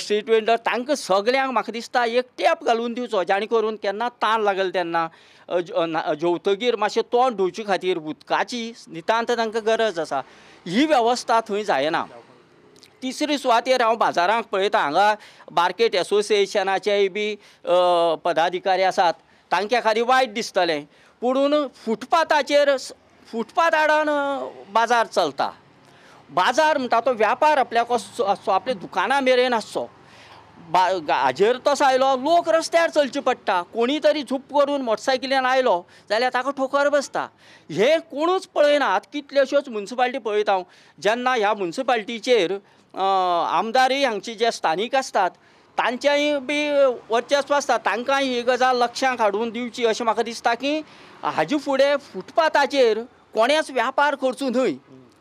स्ट्रीट वेंडर तांकां सगल्यांक म्हाका दिसता एक टॅप घालून दिवचो, जाणे करून केन्ना ताण लागले तेन्ना जेवतगीर मातशें तोंड धुवचे खातीर उदकाची नितांत तांकां गरज आसा. ही वेवस्था थंय जायना. तिसरी सुवातेर हांव बाजारांक पळयता, हांगा मार्केट एसोसिएशनाचेय बी पदाधिकारी आसात, तांच्या खातीर वायट दिसतलें, पुणून फुटपाथाचेर फुटपाथ आडान बाजार चलता. बाजार म्हणटा तो व्यापार आपल्याक आसचो, आपल्या दुकानां मेरेन आसचो. हाजेर तसो आयलो लोक रस्त्यार चलचे पडटा, कोणी तरी झूप करून मोटरसायकलीन आयलो जाल्यार ताका ठोकर बसता. हें कोणूच पळयना. आतां कितल्योश्योच म्युनिसिपालिटी पळयता हांव, जेन्ना ह्या म्युनिसिपालिटीचेर आमदारय हांगचे जे स्थानीक आसतात तांचेय बी वर्चस्व आसता, तांकां ही गजाल लक्षांत हाडून दिवची अशें म्हाका दिसता की हाजे फुडें फुटपाथाचेर कोणेच व्यापार करचो न्हय.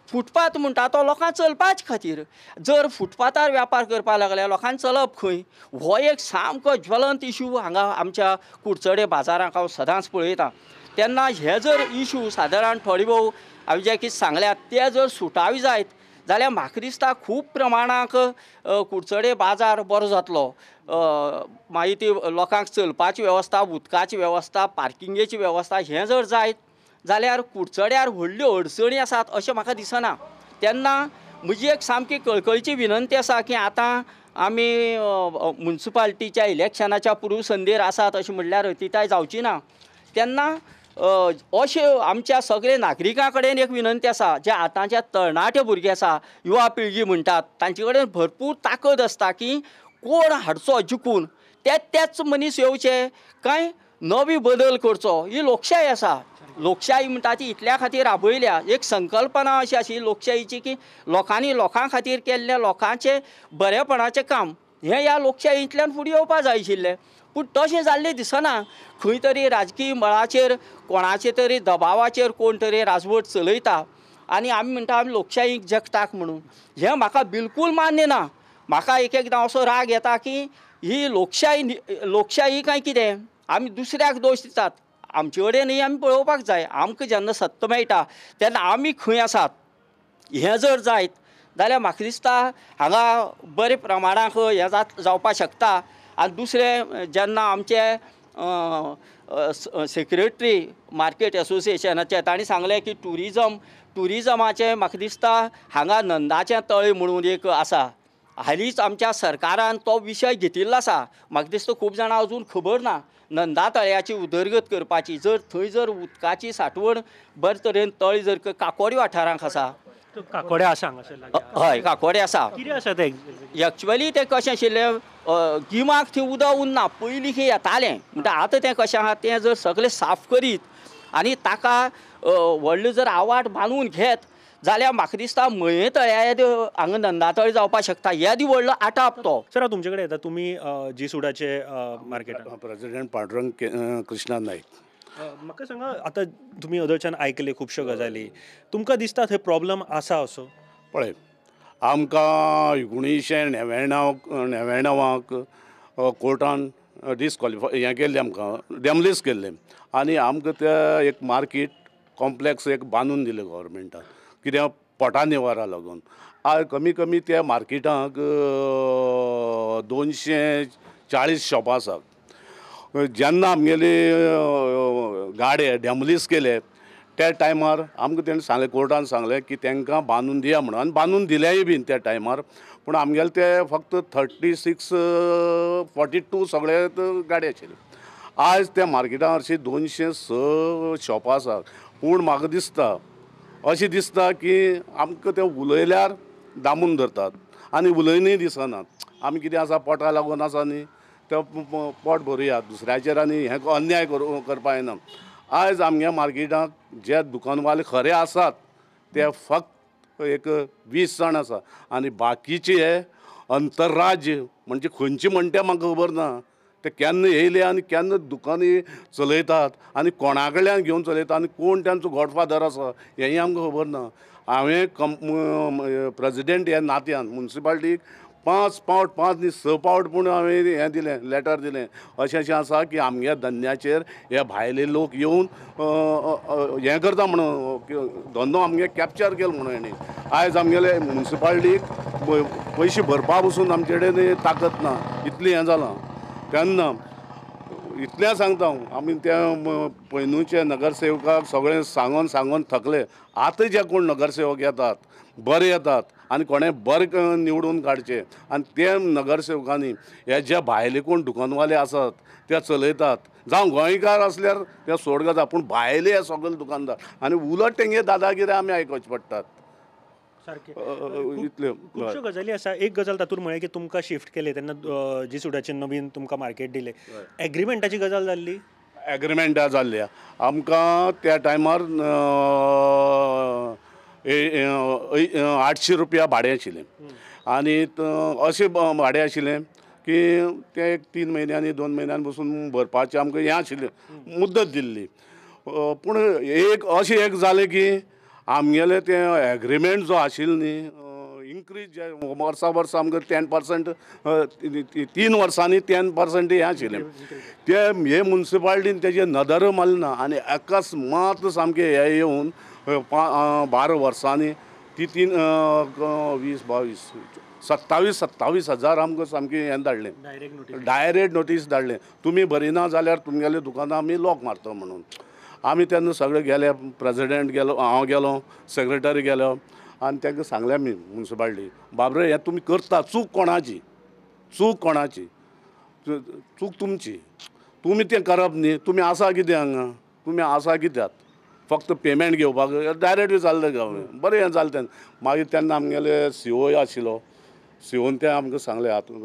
फुटपाथ म्हणटा तो लोकांक चलपाच खातीर. जर फुटपाथार व्यापार करपाक लागल्यार लोकांक चलप खंय? हो एक सामको ज्वलंत इशू हांगा आमच्या कुडचडे बाजारांक हांव सदांच पळयतां. तेन्ना हे जर इशू सादारण थोडे भोव हांवें जे कितें सांगल्यात ते जर सुटावे जायत जाल्यार म्हाका दिसता खूब प्रमाणाक कुडचडे बाजार बरो जातलो. मागीर ती लोकांक चलपाची वेवस्था, उदकाची वेवस्था, पार्किंगेची वेवस्था हें जर जायत जाल्यार कुडचड्यार व्हडल्यो अडचणी आसात अशें म्हाका दिसना. तेन्ना म्हजी एक सामकी कळकळीची विनंती आसा की आतां आमी मुन्सिपाल्टीच्या इलेक्शनाच्या पूर्व संदीर आसात अशें म्हणल्यार अतिताय जावची ना. तेन्ना अशें आमच्या सगळे नागरिकां कडेन एक विनंती आसा, जे आतांचे तरणाटे भुरगे आसा, युवा पिळगी म्हणटात, तांचे कडेन भरपूर ताकद आसता की कोण हाडचो जिखून ते तेच मनीस येवचे काय नवी बदल करचो. ही लोकशाय आसा. लोकशाही म्हणटा ती इतल्या खातीर राबयल्या. एक संकल्पना अशी आशिल्ली लोकशाहीची की लोकांनी लोकां खातीर केल्लें लोकांचें बरेपणाचें काम हें ह्या लोकशाहींतल्यान फुडें येवपा जाय आशिल्लें. पूण तशें जाल्लें दिसना. खंय तरी राजकीय मळाचेर कोणाचे तरी दबावाचेर कोण तरी राजवट चलयता आनी आमी म्हणटा आमी लोकशाहीक जगताक म्हणून. हें म्हाका बिलकूल मान्य ना. म्हाका एक एकदां असो राग येता की ही लोकशाही लोकशाही काय कितें, आमी दुसऱ्याक दोश दितात. आमचे कडेन आमी पळोवपाक जाय. आमकां जेन्ना सत्ता मेळटा तेन्ना आमी खंय आसात हें जर जायत जाल्यार म्हाका दिसता हांगा बरे प्रमाणाक हें जावपाक शकता. आनी दुसरें, जेन्ना आमचे सेक्रेटरी मार्केट एसोसिएशनाचे तांणी सांगलें की ट्युरिजमाचें म्हाका दिसता हांगा नंदाचें तळें म्हणून एक आसा. हालींच आमच्या सरकारान तो विशय घेतिल्लो आसा. म्हाका दिसता खूब जाणां अजून खबर ना नंदा तळ्याची उदरगत करपाची. जर थंय जर उदकाची साठवण बरे तरेन तळी जर काकोडी वाठारांक आसा, काकोडे आसा हांगासर, हय काकोडे आसा. कितें आसा तें एक्चुअली तें कशें आशिल्लें, गिमाक थंय उदक उरना, पयलीं खंय येतालें. म्हणटा आतां तें कशें आहा, तें जर सगळें साफ करीत आनी ताका व्हडलो जर आवाट बांदून घेत जाल्यार म्हाका दिसता मये तळ्या हांगा नंदा तळें जावपाक शकता. येदी व्हडलो आटाप तो. सर, हांव तुमचे कडेन येता. तुमी जी सुडाचे मार्केटान प्रेसिडेंट पांडुरंग कृष्णा नाईक. म्हाका सांगा, आतां तुमी अदरच्यान आयकले खुबश्यो गजाली, तुमकां दिसता थंय प्रॉब्लम आसा असो? पळय, आमकां 1999 कोर्टान डिसक्वॉलिफाय हें केल्लें, आमकां डेमलीस केल्लें आनी आमकां ते एक मार्केट कॉम्प्लेक्स एक बांदून दिलें गव्हर्मेंटान, कित्याक पोटा निवारा लागून. आज कमी कमी त्या मार्केटाक 240 शॉपां आसात. जेन्ना आमगेले गाडे डेमलीस केले त्या टायमार आमकां तेणें सांगलें, कोर्टान सांगलें की तांकां बांदून दिया म्हणून, आनी बांदून दिलेय बीन त्या टायमार. पूण आमगेले ते फक्त 36 42 सगळे गाडे आशिल्ले. आज त्या मार्केटान हरशीं 206 शॉपां आसात. पूण म्हाका दिसता, अशें दिसता की आमकां ते उलयल्यार दामून धरतात आनी उलयनूय दिसनात. आमी कितें आसा, पोटा लागून आसा न्ही, ते पोट भरुया, दुसऱ्याचेर आनी हें अन्याय करपा जायना. आयज आमगे मार्केटाक जे दुकानवाले खरे आसात ते फक्त एक 20 जाण आसा आनी बाकीचे हे अंतरराज्य म्हणजे खंयचे म्हणटा म्हाका खबर ना, ते केन्ना येयले आनी केन्ना दुकानां चलयतात आनी कोणा कडल्यान घेवन चलयतात आनी कोण तांचो गॉडफादर आसा हेंय आमकां खबर ना. हांवें प्रेजिडेंट ह्या नात्यान मुन्सिपाल्टीक 5 पावट, 5 न्ही 6 पावट पूण हांवें हें दिलें, लेटर दिलें, अशें अशें आसा की आमगे धंद्याचेर हे भायले लोक येवन हें करता म्हणून, धंदो आमगे कॅप्चर केलो म्हणून हेणी. आयज आमगेले मुन्सिपाल्टीक पयशे भरपा पसून आमचे कडेन ताकद ना, इतलें हें जालां. तेन्ना इतलें सांगता हांव, आमी त्या पयलूचे नगरसेवकाक सगळें सांगोन सांगोन थकले. आतां जे कोण नगरसेवक येतात बरे येतात आनी कोणें बरें निवडून काडचें आनी ते नगरसेवकांनी हे जे भायले कोण दुकानवाले आसात ते चलयतात, जावं गोंयकार आसल्यार ते सोड जाता, पूण भायले हे सगळे दुकानदार आनी उलट तेंगे दादागिरी आमी आयकोचे पडटात. सारकें इतल्यो खुबश्यो गजाली आसा. एक गजाल तातूंत म्हळें की तुमकां शिफ्ट केलें तेन्ना जी सुडाचें नवीन तुमकां मार्केट दिलें, एग्रीमेंटाची गजाल जाल्ली? एग्रीमेंटा जाल्ली आमकां त्या टायमार 800 रुपया भाडें आशिल्लें आनी अशें भाडें आशिल्लें की तें एक 3 म्हयन्यांनी 2 म्हयन्यांनी बसून भरपाचें आमकां हें आशिल्लें, मुद्दत दिल्ली. पूण एक अशें एक जालें की आमगेलें तें एग्रीमेंट जो आशिल्लो न्ही इन्क्रीज जे वर्सा वर्सा आमकां 10% 3 वर्सांनी 10% हें आशिल्लें ते हे मुन्सिपाल्टीन तेजेर नदर मारली ना आनी अकस्मात सामकें हें येवन 12 वर्सांनी ती 3 20 22 27 हजार आमकां सामकें हें धाडलें, डायरेक्ट नोटीस धाडलें, तुमी भरिना जाल्यार तुमगेले दुकानां आमी लॉक मारता म्हणून. आमी तेन्ना सगळे गेले, प्रेजिडेंट गेलो, हांव गेलो, सेक्रेटरी गेलो आनी तांकां सांगलें आमी मुन्सिपाल्टी, बाबरे हें तुमी करता चूक कोणाची, चूक कोणाची, चूक तुमची, तुमी तें करप न्ही, तुमी आसा कितें हांगा, तुमी आसा कित्याक, फक्त पेमेंट घेवपाक डायरेक्ट विचारलें हांवें. बरें हें जालें तेन्ना. मागीर तेन्ना आमगेले सीओ आशिल्लो, सीओन तें आमकां सांगलें, आतां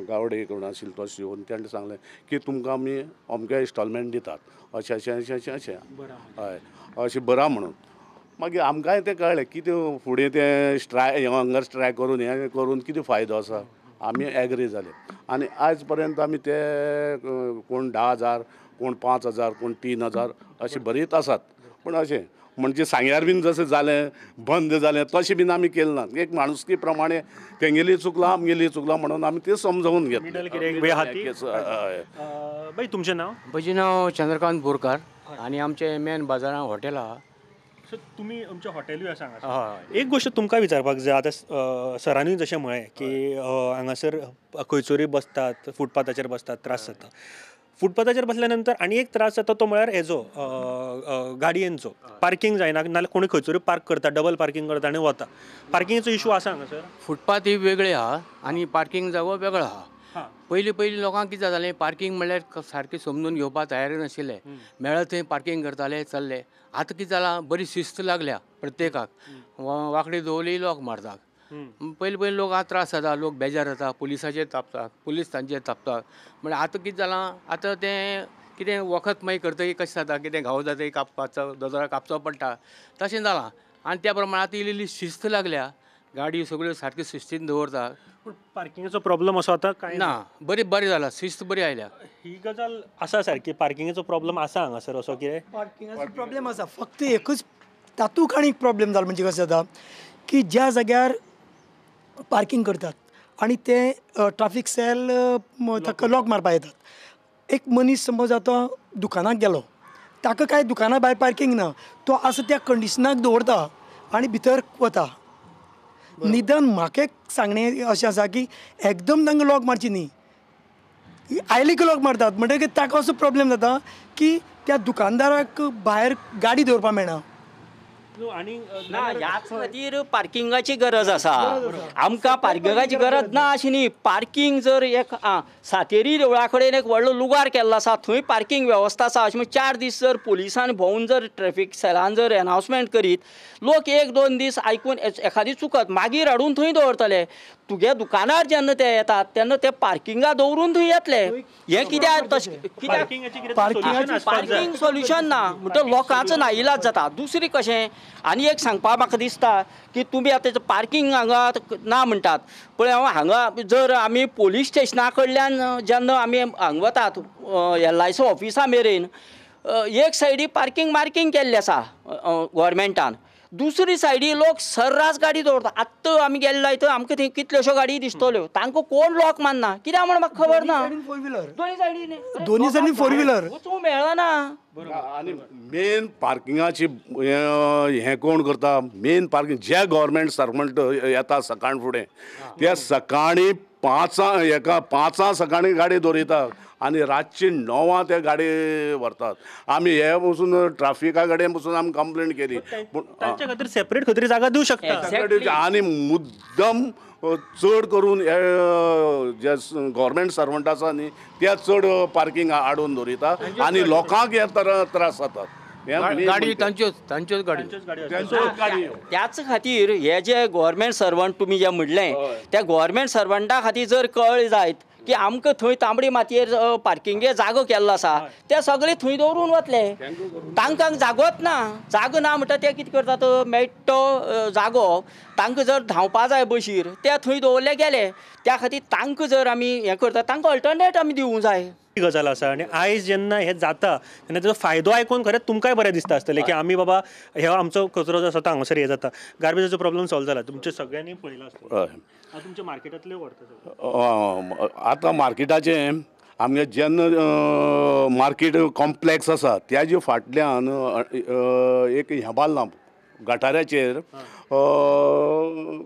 गावडे कोण आशिल्लो तो सीओन तेणें सांगलें की तुमकां आमी अमके इन्स्टॉलमेंट दितात अशें अशें अशें अशें अशें, हय अशें बरा म्हणून. मागीर आमकांय तें कळ्ळें कितें फुडें तें स्ट्रायक हंगर स्ट्रायक करून हें करून कितें फायदो आसा, आमी एग्री जाले. आनी आयज पर्यंत आमी ते कोण 10,000, कोण 5,000, कोण 3,000 अशें भरीत आसात. पूण अशें म्हणजे सांग्यार बीन जशें जालें बंद जालें तशें बीन आमी केलें ना, एक माणुसकी प्रमाणे तेंगेली चुकलां आमगेली चुकलां म्हणून आमी तें समजावन घेतलें. बाई तुमचें नांव? म्हजें नांव चंद्रकांत बोरकार आनी आमचें मेन बाजारान हॉटेल आहा. सो तुमी आमचें हॉटेलूय आसा हांगा. एक गोश्ट तुमकां विचारपाक जाय, आतां सरानूय जशें म्हळें की हांगासर खंयसरूय बसतात, फुटपाथाचेर बसतात, त्रास जाता. फुटपाथाचेर बसल्या नंतर आनी एक त्रास जाता तो म्हळ्यार हेजो गाडयेंचो, पार्किंग जायना, नाल्यार कोणी खंयसरूय पार्क करता, डबल पार्किंग करता आनी वता. पार्किंगेचो इशू आसा हांगासर? फुटपाथ ही वेगळी आहा आनी पार्किंग जागो वेगळो आहा. पयलीं पयलीं लोकांक कितें जातालें, पार्किंग म्हणल्यार सारकें समजून घेवपाक तयार नाशिल्ले, मेळत थंय पार्किंग करताले चल्ले. आतां कितें जालां, बरी शिस्त लागल्या प्रत्येकाक, वांकडी दवरली लोक मारतात. पयलीं पयलीं लोक आतां त्रास जाता, लोक बेजार जाता, पुलिसाचेर तापतात, पुलीस तांचेर तापतात. म्हणल्यार आतां कितें जालां, आतां तें कितें वखद मागीर करतकीर कशें जाता, कितें घाव जाता, कापपाचो दोतोराक कापचो पडटा, तशें जालां. आनी त्या प्रमाणे आतां इल्ली इल्ली शिस्त लागल्या, गाडी सगळ्यो सारक्यो शिस्तीन दवरता. पूण पार्किंगेचो प्रॉब्लम असो आतां कांय ना, बरी बरें जालां, शिस्त बरी आयल्या. ही गजाल आसा सारकी, पार्किंगेचो प्रॉब्लम आसा हांगासर असो कितें? पार्किंगाचो प्रॉब्लम आसा, फक्त एकूच तातूंत आनी एक प्रॉब्लम जाला म्हणजे कशें जाता की ज्या जाग्यार पार्किंग करतात आनी ते ट्राफीक सेल ताका लॉक मारपाक येतात. एक मनीस समज आतां दुकानाक गेलो, ताका कांय दुकाना भायर पार्किंग ना, तो आसा त्या कंडिशनाक दवरता आनी भितर वता. निदान म्हाका एक सांगणें अशें आसा की एकदम तांकां लॉक मारची न्ही, आयली की लॉक मारतात म्हणटकीर ताका असो प्रॉब्लम जाता की त्या दुकानदाराक भायर गाडी दवरपाक मेळना. ना, ह्याच खातीर पार्किंगाची गरज आसा आमकां. पार्किंगाची गरज ना अशी न्ही, पार्किंग जर एक सातेरी देवळा कडेन एक व्हडलो लुगार केल्लो आसा, थंय पार्किंग वेवस्था आसा अशें म्हण 4 दीस जर पुलिसान भोंवून जर ट्रॅफिक सेलान जर एनावन्समेंट करीत, लोक 1-2 दीस आयकून एखादी चुकत मागीर हाडून थंय दवरतले. तुगे दुकानार जेन्ना ते येतात तेन्ना ते पार्किंगा दवरून थंय येतले. हें कित्याक तशें कित्याक पार्किंग सोल्युशन ना म्हणटकीर लोकांचो नाइलाज जाता. दुसरी कशें आनी एक सांगपा म्हाका दिसता की तुमी आतां पार्किंग हांगा ना म्हणटात, पळय हांव हांगा जर आमी पोलीस स्टेशना कडल्यान जेन्ना आमी हांगा वतात LIC ऑफिसा मेरेन एक सायडी पार्किंग मार्किंग केल्लें आसा गोवोरमेंटान, दुसरी सायडी लोक सर्रास गाडी दवरता. आत्तां आमी गेल्ले थंय आमकां थंय कितल्योश्यो गाडी दिसतल्यो, तांकां कोण लॉक मारना कित्याक म्हण म्हाका खबर ना. दोनी सायडीन, दोनी सायडीन फोर व्हिलर वचूंक मेळना. आनी मेन पार्किंगाची हें कोण करता, मेन पार्किंग जे गव्हर्मेंट सर्वंट येता सकाळ फुडें ते सकाळीं 5 सकाळीं गाडी दवरिता आनी रातची 9 ते गाडी व्हरतात. आमी हे पसून ट्राफिका कडेन पसून आमी कंप्लेन केली, पूण तांच्या खातीर सेपरेट खंय तरी जागा दिवं शकता. आनी मुद्दम चड करून हे जे गव्हर्मेंट सर्वंट आसा न्ही ते चड पार्किंग हाडून दवरिता आनी लोकांक हे त्रास जातात. गाडी तांच्योच गाडी त्याच खातीर हे जे गव्हर्मेंट सर्वंट तुमी जे म्हणलें त्या गव्हर्मेंट सर्वंटा खातीर जर कळ जायत की आमकां थंय तांबडी मातयेर पार्किंगे जागो केल्लो आसा, ते सगळे थंय दवरून वतले, तांकां जागोच ना. जागो ना म्हणटा ते कितें करतात, मेळटा तो जागो तांकां जर धांवपा जाय बशीर ते थंय दवरले गेले, त्या खातीर तांकां जर आमी हें करता तांकां अल्टरनेट आमी दिवंक जाय. गजाल आसा आनी आयज जेन्ना हें जाता तेन्ना तेजो फायदो आयकून खरेंच तुमकांय बरें दिसता आसतलें की आमी बाबा हे आमचो कचरो जो आसा तो हांगासर हें जाता, गार्बेजाचो प्रॉब्लम सॉल्व जाला, तुमचे सगळ्यांनी पळयलां आसतलें. आतां तुमच्या मार्केटांतले व्हरता आतां मार्केटाचें आमगे जेन्ना मार्केट कॉम्प्लेक्स आसा त्याजे फाटल्यान एक हें बांदलां गटाऱ्याचेर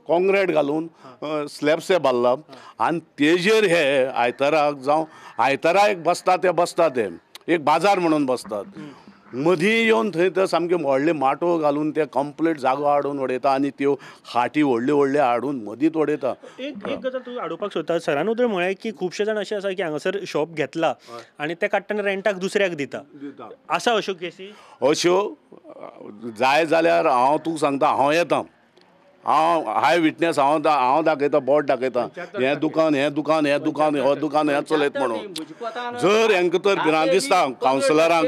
कॉंक्रीट घालून स्लॅब्स हे बांदला आनी तेजेर हे आयताराक जावं आयतारा एक बसता ते बसता ते एक बाजार म्हणून बसतात, मदीं येवन थंय ते सामके व्हडले माटो घालून ते कंप्लीट जागो हाडून उडयता आनी त्यो खाटी व्हडल्यो व्हडल्यो हाडून मदींच उडयता. एक एक गजाल तूं हाडोवपाक सोदता, सरान उदय म्हळें की खुबशे जाण अशे आसा की हांगासर शॉप घेतला आनी ते काडटना रेंटाक दुसऱ्याक दिता, आसा अश्यो केसी? अश्यो जाय जाल्यार हांव तुका सांगता, हांव येता, हांव हाय विटनेस, हांव हांव दाखयता, बोट दाखयता, हें दुकान हें दुकान हें दुकान हो दुकान हें चलयत म्हणून. जर हेंकां तर भिरांत दिसता कावन्सिलरांक,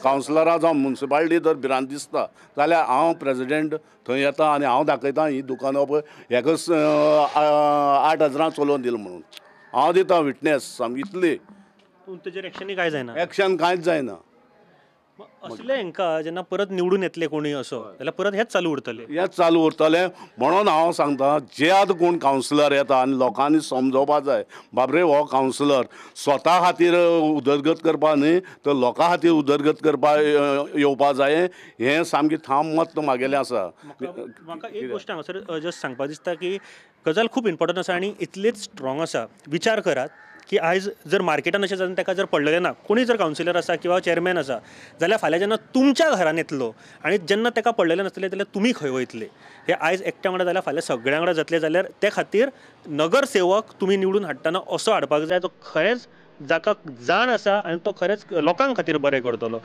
कावन्सिलरां जावं मुन्सिपालिटी जर भिरांत दिसता जाल्यार हांव प्रेजिडेंट थंय येता आनी हांव दाखयता ही दुकानां पळय हेका 8,000 चलोवन दिलां म्हणून हांव दिता विटनेस सामकी इतली. पूण तेजेर एक्शनूय कांय जायना? एक्शन कांयच जायना. असले हांकां जेन्ना परत निवडून येतले कोणूय असो जाल्यार परत हेंच चालू उरतलें, हेंच चालू उरतलें. म्हणून हांव सांगता जे आतां कोण कावन्सिलर येता आनी लोकांनी समजोवपा जाय बाबरे हो कावन्सिलर स्वता खातीर उदरगत करपा न्ही तर लोकां खातीर उदरगत करपा येवपा जाय, हें सामकें ठाम मत म्हागेलें आसा. म्हाका एक गोश्ट हांगासर जस्ट सांगपा दिसता की गजाल खूब इम्पोर्टंट आसा आनी इतलीच स्ट्रॉंग आसा. विचार करात की आयज जर मार्केटान अशें जावन ताका जर पडलेलें ना, कोणूय जर कावन्सिलर आसा किंवा चेअरमॅन आसा जाल्यार फाल्यां जेन्ना तुमच्या घरान येतलो आनी जेन्ना ताका पडलेलें नासतलें जाल्यार तुमी खंय वयतले? हे आयज एकट्या वांगडा जाल्यार फाल्यां सगळ्यां वांगडा जातलें. जाल्यार ते खातीर नगरसेवक तुमी निवडून हाडटना असो हाडपाक जाय जो खरेंच जाका जाण आसा आनी तो खरेंच लोकां खातीर बरें करतलो.